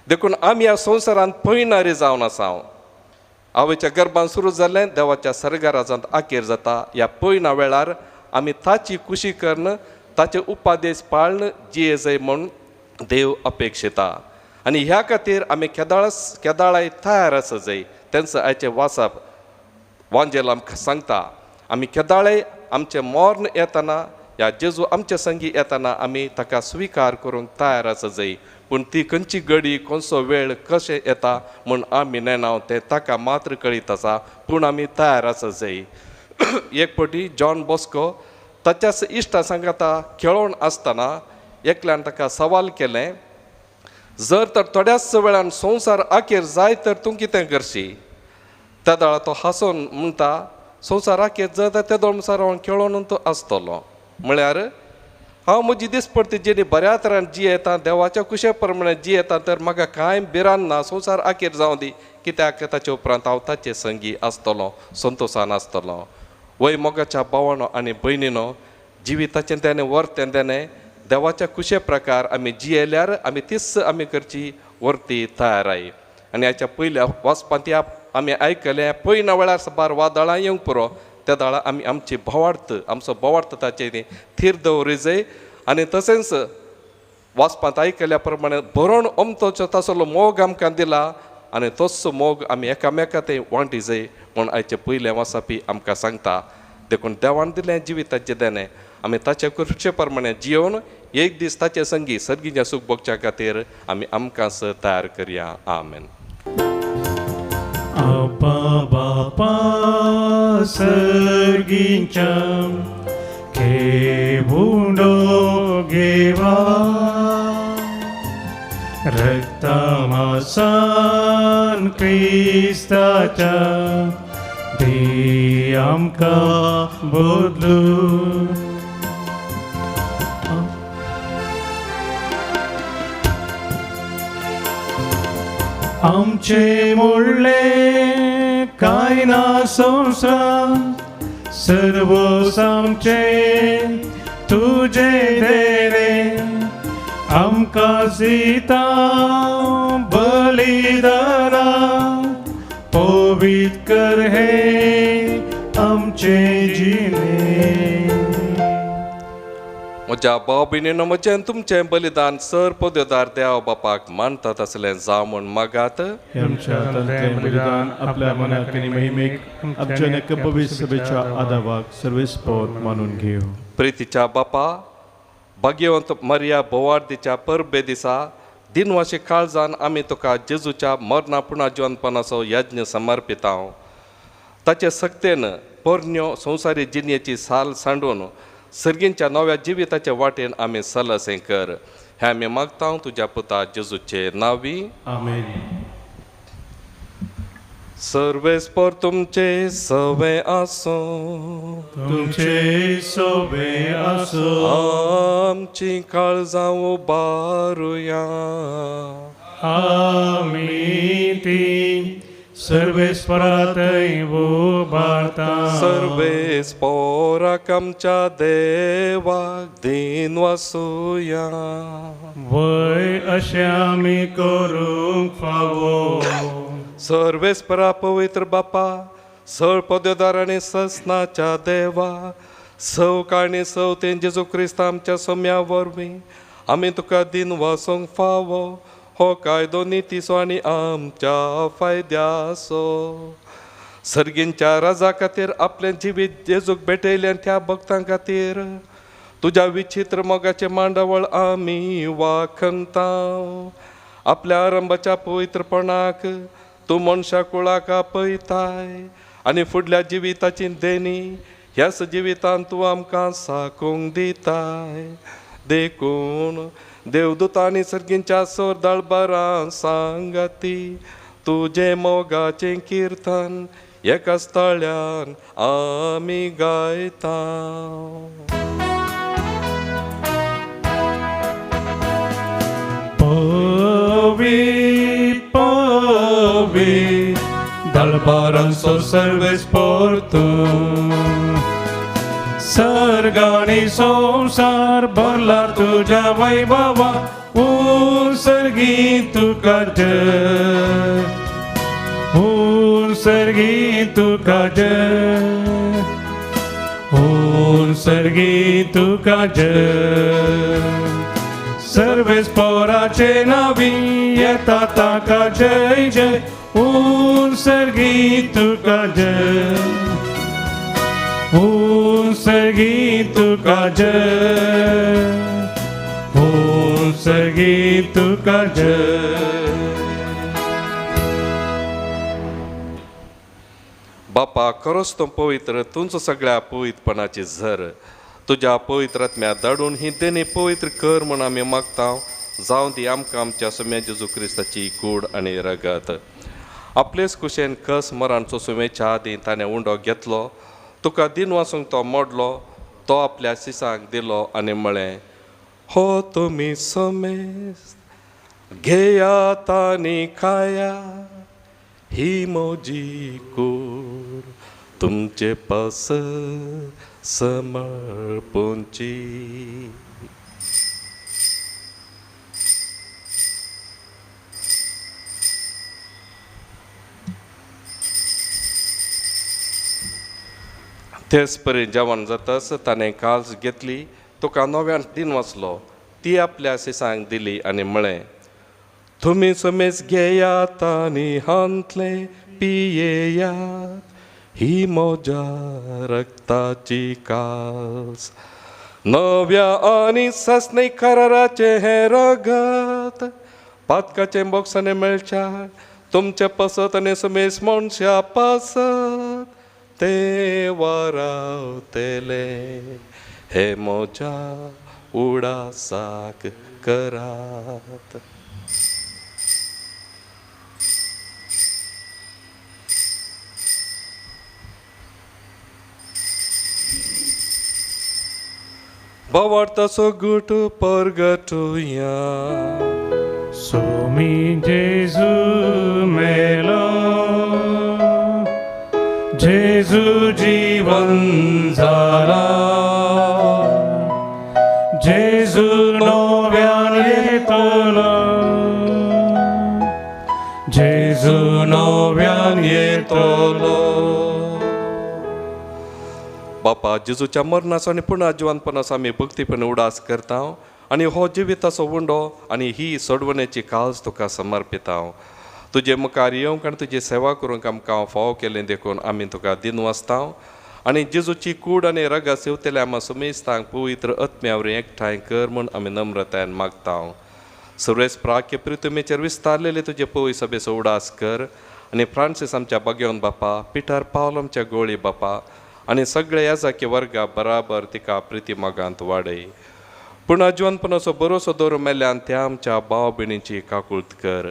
देखून आमी ह्या संवसारांत पयणारी जावन आसा. आवयच्या गर्भान सुरू जाल्लें देवाच्या सर्गाराजांत आखेर जाता. ह्या पयणा वेळार आमी ताची खुशी करून ताचे उपादेश पाळन जिये जाय म्हूण देव अपेक्षिता आनी ह्या खातीर आमी केदाळाय तयार आसा जाय. तेंचो आयचें वाचप वांजेल आमकां सांगता, आमी केदाळाय आमचें मर्ण येतना ह्या जेजू आमच्या संगी येतना आमी ताका स्विकार करूंक तयार आसा जाय. पूण ती खंयची घडी खंयचो वेळ कशें येता म्हूण आमी नेणाव तें ताका मात्र कळीत आसा. पूण आमी तयार आसा जाय. एक फावटी जॉन बॉस्को ताच्याच इश्टा सांगाता खेळोन आसतना एकल्यान ताका सवाल केलें, जर तर थोड्याच वेळान संवसार आखेर जाय तर तूं कितें करशी? तेदळा तो हांसोन म्हणटा, संवसार आखेर जाता तेदोळ म्हणसर हांव खेळोन तो आसतलो. म्हळ्यार हांव म्हजी दिसपडटी जिणी बऱ्या तरान जियेता, देवाच्या कुशे प्रमाणे जियेता, तर म्हाका कांय भिरांत ना. संवसार आखेर जावं दी, कित्याक ताचे उपरांत हांव ताचे संगी आसतलो, संतोशान आसतलो. वय मोगाच्या भावानो आनी भयणीनो, जिविताचें तेणें वर्तें तेणें देवाच्या कुशे प्रकार आमी जियेल्यार आमी तीच आमी करची वर्ती तयाराय. आनी हाच्या पयल्या वाचपांत आमी आयकलें, पयना वेळार साबार वादळां येवंक पुरो त्या दाळा आमी आमची भावार्थ आमचो भावार्थ ताचेर थीर दवरी जाय. आनी तशेंच वाचपांत आयकल्या प्रमाणे बरोवन अमतोचो तासलो मोग आमकां दिला आनी तोच मोग आमी एकामेका ते वांटी जाय म्हूण आयचें पयलें वाचपी आमकां सांगता. देखून देवान दिलें जिविताचें देणें आमी ताच्या कृपे प्रमाणे जियोवन एक दीस ताचे संगी सर्गीच्या सूख भोगच्या खातीर आमी आमकांच तयार करया. आमेन. आपा बापा सर्गीच्या खेवुंडो घेवा रक्तमासान क्रिस्ताच्या दी आमकां बदलू. आमचे मोडले कांय ना संवसार सर्व आमचे तुजे देणे आमकां दिता बलिदाना पवित्र कर हे आमचे जिणे. म्हज्या भाव भयणीनो म्हजें तुमचें बलिदान सर पदवेदार देव बापाक मानतात असलें जावं म्हूण मागात. आमच्या हातांतलें बलिदान आपल्या मनाक आनी महिमेक आमच्या एका पवित्र सभेच्या आदावाक सर्वेस्पोर मानून घेव. प्रितीच्या बापा भाग्यवंत मरिया बोवार्दीच्या परबे दिसा दिनवाशी काळजान आमी तुका जेजूच्या मरणा पुणा जिवनपणाचो यज्ञ समर्पिता. ताचे सक्तेन पोरण्यो संवसारी जिणेची साल सांडून सर्गींच्या नव्या जिविताच्या वाटेन आमी सलसें कर. हें आमी मागता तुज्या पुता जेजूचे नांवी. आमेन. सर्वेस्पोर तुमचे सवे आसूं. तुमचे सवे आसूं. आमची काळजां उबारुया. आमी ती सर्वेस्परा थंय उबारता. सर्वेस्पोराक आमच्या देवाक दिन वासुया. वय अशें आमी करूंक फावो. सर्वेस्परा पवित्र बापा सळ पदवेदार आनी ससनाच्या देवा सव काणी सव तें जेजू क्रिस्त आमच्या सोम्या वरवीं आमी तुका दिन वासूंक फावो. हो कायदो नितीचो आनी आमच्या फायद्याचो. सर्गींच्या राजा खातीर आपलें जिवीत जेजूक भेटयलें त्या भक्तां खातीर तुज्या विचित्र मोगाचें मांडावळ आमी वाखणता. आपल्या आरंभाच्या पवित्रपणाक तूं मनशा कुळाक आपयताय आनी फुडल्या जिविताची देणी ह्याच जिवितान तूं आमकां साकूंक दिताय. देखून देवदूतांनी सर्गींच्या सोर दळबारां सांगाती तुजें मोगाचें किर्तन एका स्थळ्यान आमी गायता. पवी पवी दळबारांचो सर्वेस्पोर तूं सर्गानी संवसार भरला तुज्या वैभवा सर्गी तुका जय सर्गी तुका जय सर्गी तुका जय. सर्वेस्पोराचे नावी येता ताका जय जय सर्गी तुका जय सर्गी तुका जय सर्गी तुका जय. बापा खरोच तूं पवित्र तुमचो सगळ्या पवित्रपणाची झर तुज्या पवित्र आत्म्या धाडून ही देणी पवित्र कर म्हूण आमी मागता. जावं ती आमकां आमच्या सोम्या जेजू क्रिस्ताची कूड आनी रगत. आपलेच कुशेन कस मरांचो सुमेच्या आदीं ताणें उंडो घेतलो तुका दिन वासूंक तो मोडलो तो आपल्या शिसांक दिलो आनी म्हळें हो तुमी समेस्त घेयात आनी खाया ही म्हजी कूड तुमचे पास समर्पूंची. तेच परी जेवण जाताच ताणें काल्स घेतली तुका नव्यान दिन वाचलो ती आपल्या शिसांक दिली आनी म्हळें तुमी समेज घेयात आनी हांतलें पियेयात ही म्हज्या रक्ताची कास नव्या आनी सासणे कराराचें हें रगत पातकाचें बोगसाणें मेळच्या तुमचे पासत आनी समेस मनशा पासत ते वारावतले हे म्हज्या उडासाक करात. भावार्थाचो गुट परगटुया. सोमी जेजू मेलो, जेजू जीवन जाला, जेजू नव्यान येतलो, जेजू नव्यान येतलो. बापा, जेजूच्या मरणाचो आनी पुनः जिवनपणाचो आमी भक्तीपण उडास करता आनी हो जिविताचो उंडो आनी ही सोडवणेची काळज तुका समर्पिता. तुजे मुखार येवंक आनी तुजी सेवा करूंक आमकां फावो केलें देखून आमी तुका दिनवासता आनी जेजूची कूड आनी रगत सेवतल्या आमा सुमेस्तांक पवित्र आत्म्या वरवीं एकठांय कर म्हूण आमी नम्रतायेन मागता. सर्वेस प्राक्य प्रितुमेचेर विस्तारलेले तुजे पवित्र सभेचो उडास कर आनी फ्रांसीस आमच्या बागेवन बापा, पिटर पावल आमच्या गोळी बापा आनी सगळे याजाकी वर्गा बराबर तिका प्रिती मोगांत वाडय. पूण जिवनपणाचो बरोसो दवरून मेल्ल्यान त्या आमच्या भाव भयणींची काकूळत कर.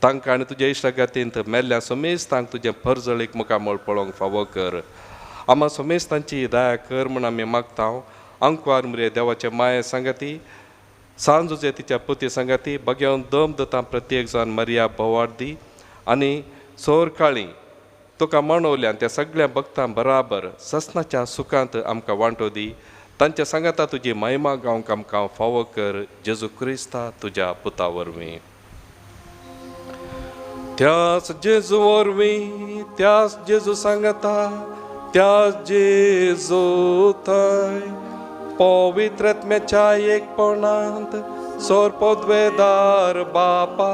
तांकां आनी तुज्या इश्टागतींत मेल्ल्या समेस्तांक तुजें परजळीक मुखामळ पळोवंक फावो कर. आमा समेस्तांची दया कर म्हूण आमी मागता. आंकवार मुरे देवाचे माये सांगाती, सांजुजे तिच्या पुती सांगाती, बगेवन दम दता प्रत्येक जाण मरिया भोवाड दी आनी सोर काळी तुका मानवल्यान त्या सगळ्या भक्तां बराबर ससनाच्या सुखांत आमकां वांटो दी. तांच्या सांगाता तुजी महिमा गावंक आमकां फावो कर, जेजू क्रिस्ता तुज्या पुता वरवीं. त्याच जेजू वरवीं, त्याच जेजू सांगाता, त्याच जेजू थंय पवित्र आत्म्याच्या एकपणांत सोर पदवेदार बापा,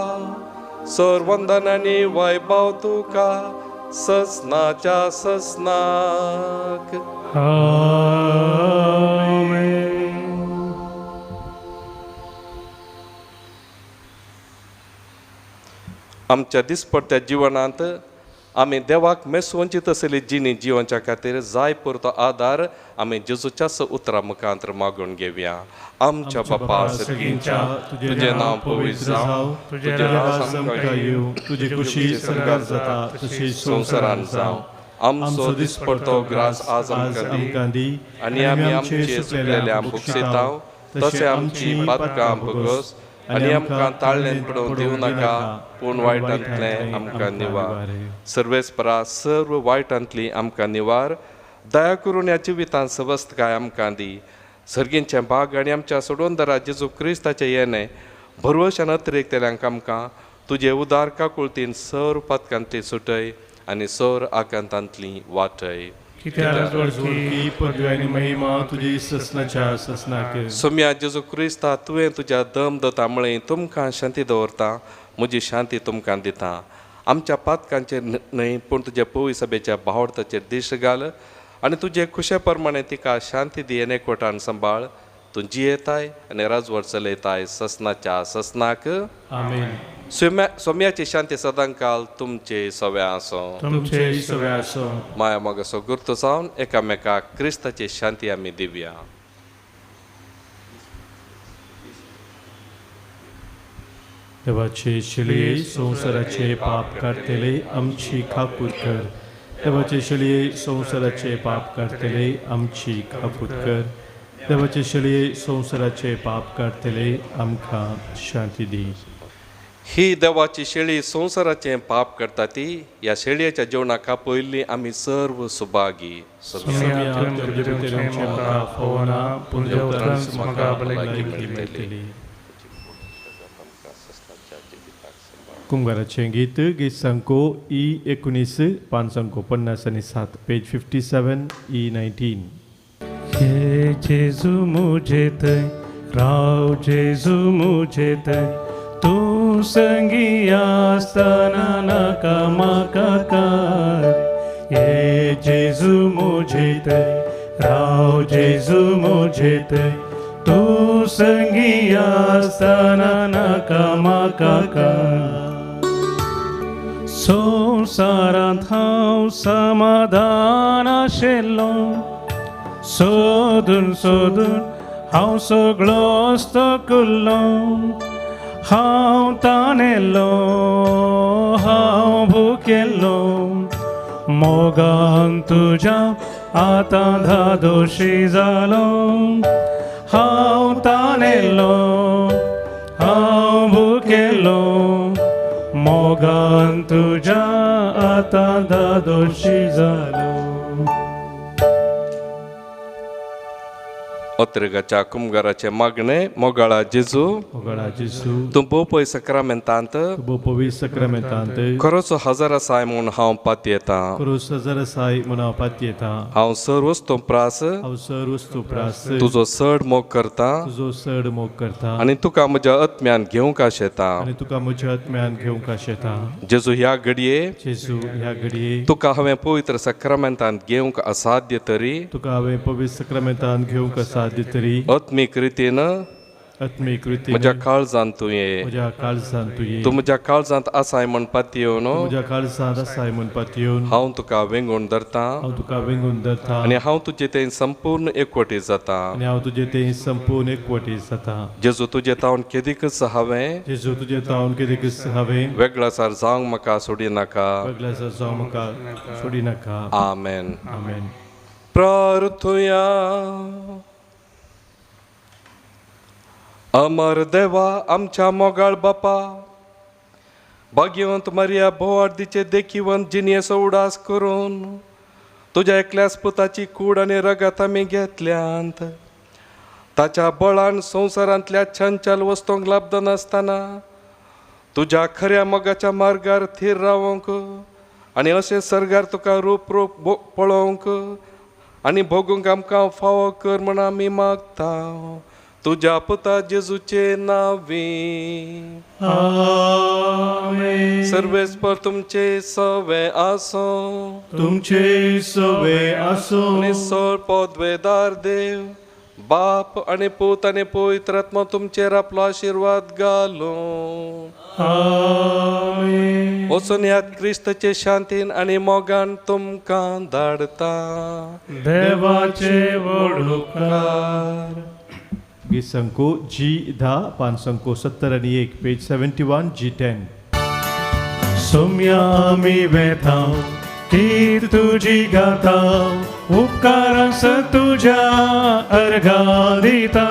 सोर वंदन आनी वैभव तुका ससनाच्या ससनाक. आमेन. आमच्या दिसपडत्या जिवनांत आमी देवाक मेसवंचीत आसली जिणी जिवनच्या खातीर जाय पुरतो आदार आमी जेजूच्याच उतरां मुखांत मागून घेवया. आमच्या बापा सर्गींच्या, तुजें नांव पवित्र जावं, तुजें राज आमकां येवं, तुजी खुशी स्वर्गार जाता तशी संवसारांत जावं. आमचो दिसपडतो ग्रास आज आमकां दी आनी आमी आमचे चुकलेल्या भोगशिता तशें आमची पातकां भोगस आनी आमकां ताळ्ळेन पडोवन दिवं नाका, पूण वायटांतलें आमकां निवार. सर्वेस्परा सर्व वायटांतली आमकां निवार. दया करून ह्या जिवितांत सवस्तकाय आमकां दी. सर्गींचें भाग आनी आमच्या सोडवणदारा जेजू क्रिस्ताचें येणें भरवशान अतिरेकतल्यांक आमकां तुजे उदार काकुळतीन सर्व पातकांतली सुटय आनी सर आकांतांतली वाटय. सोम्या जेजू क्रिस्ता, तुवें तुज्या दम दता म्हळें तुमकां शांती दवरता, म्हजी शांती तुमकां दिता. आमच्या पातकांचेर न्हय पूण तुज्या पवित्र सभेच्या भावार्थाचेर दिश्ट घाल आनी तुजे खुशे प्रमाणे तिका शांती दी आनी एकवटान सांबाळ. तूं जियेताय आनी राजवट चलयताय ससनाच्या ससनाक. आमेन. सोम्याची शांती सदांकाल तुमचे सव्या आसो, तुमचे सव्या आसो. माया मोगाचो गुर्तो जावन एकामेकाक क्रिस्ताची शांती आमी दिवया. देवाचे शिलये संवसाराचे पाप काडटले आमची काकूत कर. देवाचे शिलये संवसाराचे पाप काडटले आमची काकूत कर. देवाचे शिलये संवसाराचे पाप काडटले आमकां शांती दी. ही देवाची शेळी संवसाराचें पाप करता ती ह्या शेळयेच्या जेवणाक पयलीं आमी सर्व सुभागी. कुंगाराचें गीत गीत सांको ई 19 557 पेज 57 ई 19. हे जेजू मुझे थंय राव, जेजू मुझे थंय तूं संगी आसतना नाका म्हाका काय. हे जेजू मुझे थंय राव, ओ जेजू म्हजे थंय तूं संगी आसतना नाका म्हाका कांय. संवसारांत हांव समाधान आशिल्लो, सोदून सोदून हांव सगळोच थकल्लो. हांव तानेल्लो, हांव भुकेल्लो, मोगान तुज्या आतां धादोशी जालो. हांव तानेल्लो, हांव भुकेल्लो, मोगान तुज्या आतां धादोशी जालो. ओत्रेगाच्या कुमगाराचें मागणें. मोगाळा जेजू, मोगाळा जेजू, तूं भोव सक्रामेंतांत, तूं भोव सक्रामेंतांत खरोच हजर आसाय म्हूण हांव पातयेतां. खरोच हजर आसाय म्हूण हांव पातयेतां. हांव सर वस्तू प्रास, हांव सर वस्तू प्रास, तुजो चड मोग करता, तुजो चड मोग करता, आनी तुका म्हज्या आत्म्यान घेवंक आशेता, आनी तुका म्हज्या आत्म्यान घेवंक आशेता. जेजू ह्या घडये, जेजू ह्या घडये, तुका हांवें पवित्र सक्रामेंतांत घेवंक असाध्य तरी, तुका हांवें पवित्र सक्रामेंतांत घेवंक असाध्य तरी, आत्मीक रितीन, आत्मीक रितीन, म्हज्या काळजांत तूं ये, म्हज्या काळजांत तूं ये, तूं म्हज्या काळजांत आसाय म्हूण पातयेवन, म्हज्या काळजांत आसाय म्हूण पातयेवन, हांव तुका वेंगून धरतां, हांव तुका वेंगून धरतां, आनी हांव तुजे थंय संपूर्ण एकवटी जाता, आनी हांव तुजे थंय संपूर्ण एकवटी जाता. जेजू तुजे तावन केदीकच हांवें, जेजू तुजे तावन केदीकच हांवें, वेगळासार जावंक म्हाका सोडिनाका, वेगळासार जावंक म्हाका सोडिनाका. आमेन. आमेन. प्रार्थुया. अमर देवा, आमच्या मोगाळ बापा, भाग्यवंत मरिया भोवार्दीचे देखीवंत जिणेचो उडास करून तुज्या एकल्याच पुताची कूड आनी रगत आमी घेतल्यांत, ताच्या बळान संवसारांतल्या छंचल वस्तूंक लाबदनासतना तुज्या खऱ्या मोगाच्या मार्गार थीर रावंक आनी अशें सर्गार तुका रूप रूप पळोवंक आनी भोगूंक आमकां फावो कर म्हण आमी मागता, तुज्या पुता जेजूचे नांवी. आमेन. सर्वेस्पर तुमचे सवे आसो, तुमचे सवे आसो, आनी सोळ पदवेदार देव बाप आनी पूत आनी पवित्र आत्मा तुमचेर आपलो आशिर्वाद घालूं. आमेन. वचून ह्या क्रिस्ताचे शांतीन आनी मोगान तुमकां धाडता. देवाचे व्हड उपकार. गीत संको जी 10, 571, पेज 71, जी 10. सोम्या आमी वेता की तुजी गाता, उपकारांस तुज्या अर्घा दिता,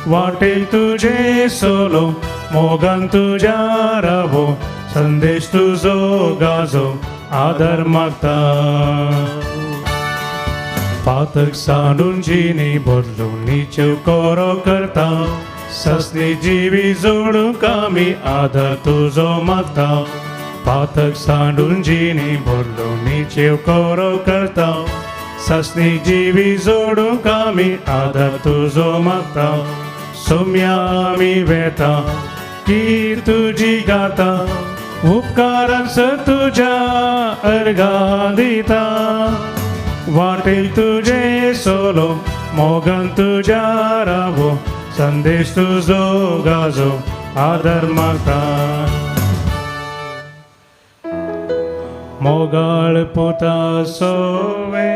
वाटे तुजे सोलो, मोगान तुज्या रावो, संदेश तुजो गाजो, आदर मागता. पातक सांडून जिणी बदलून निचेव कोरो करता, ससनी जिवी जोडूंक आमी आदर तुजो मागता. पातक सांडून जिणी बदलून निचेव कोरो करता, ससनी जिवी जोडूंक आमी आदर तुजो मागता. सोम्या आमी वेता की तुजी गाता, उपकारांस तुज्या अर्घा दिता, वाटेल तुजे सोलो, मोगान तुज्या रावो, संदेश तुजो गाजो, आदर मागता. मोगाळ पुता सोवे,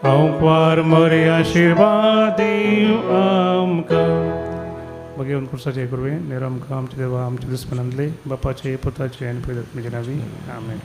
हांव मरे आशिर्वाद दीव आमकां. भगेवन पुरसाचे कुरवे नेर आमकां आमच्या देवा आमच्या दुस्मनांतले बापाचे पुताचे आनी पवित्र आत्म्याचे नांवी. आमेन.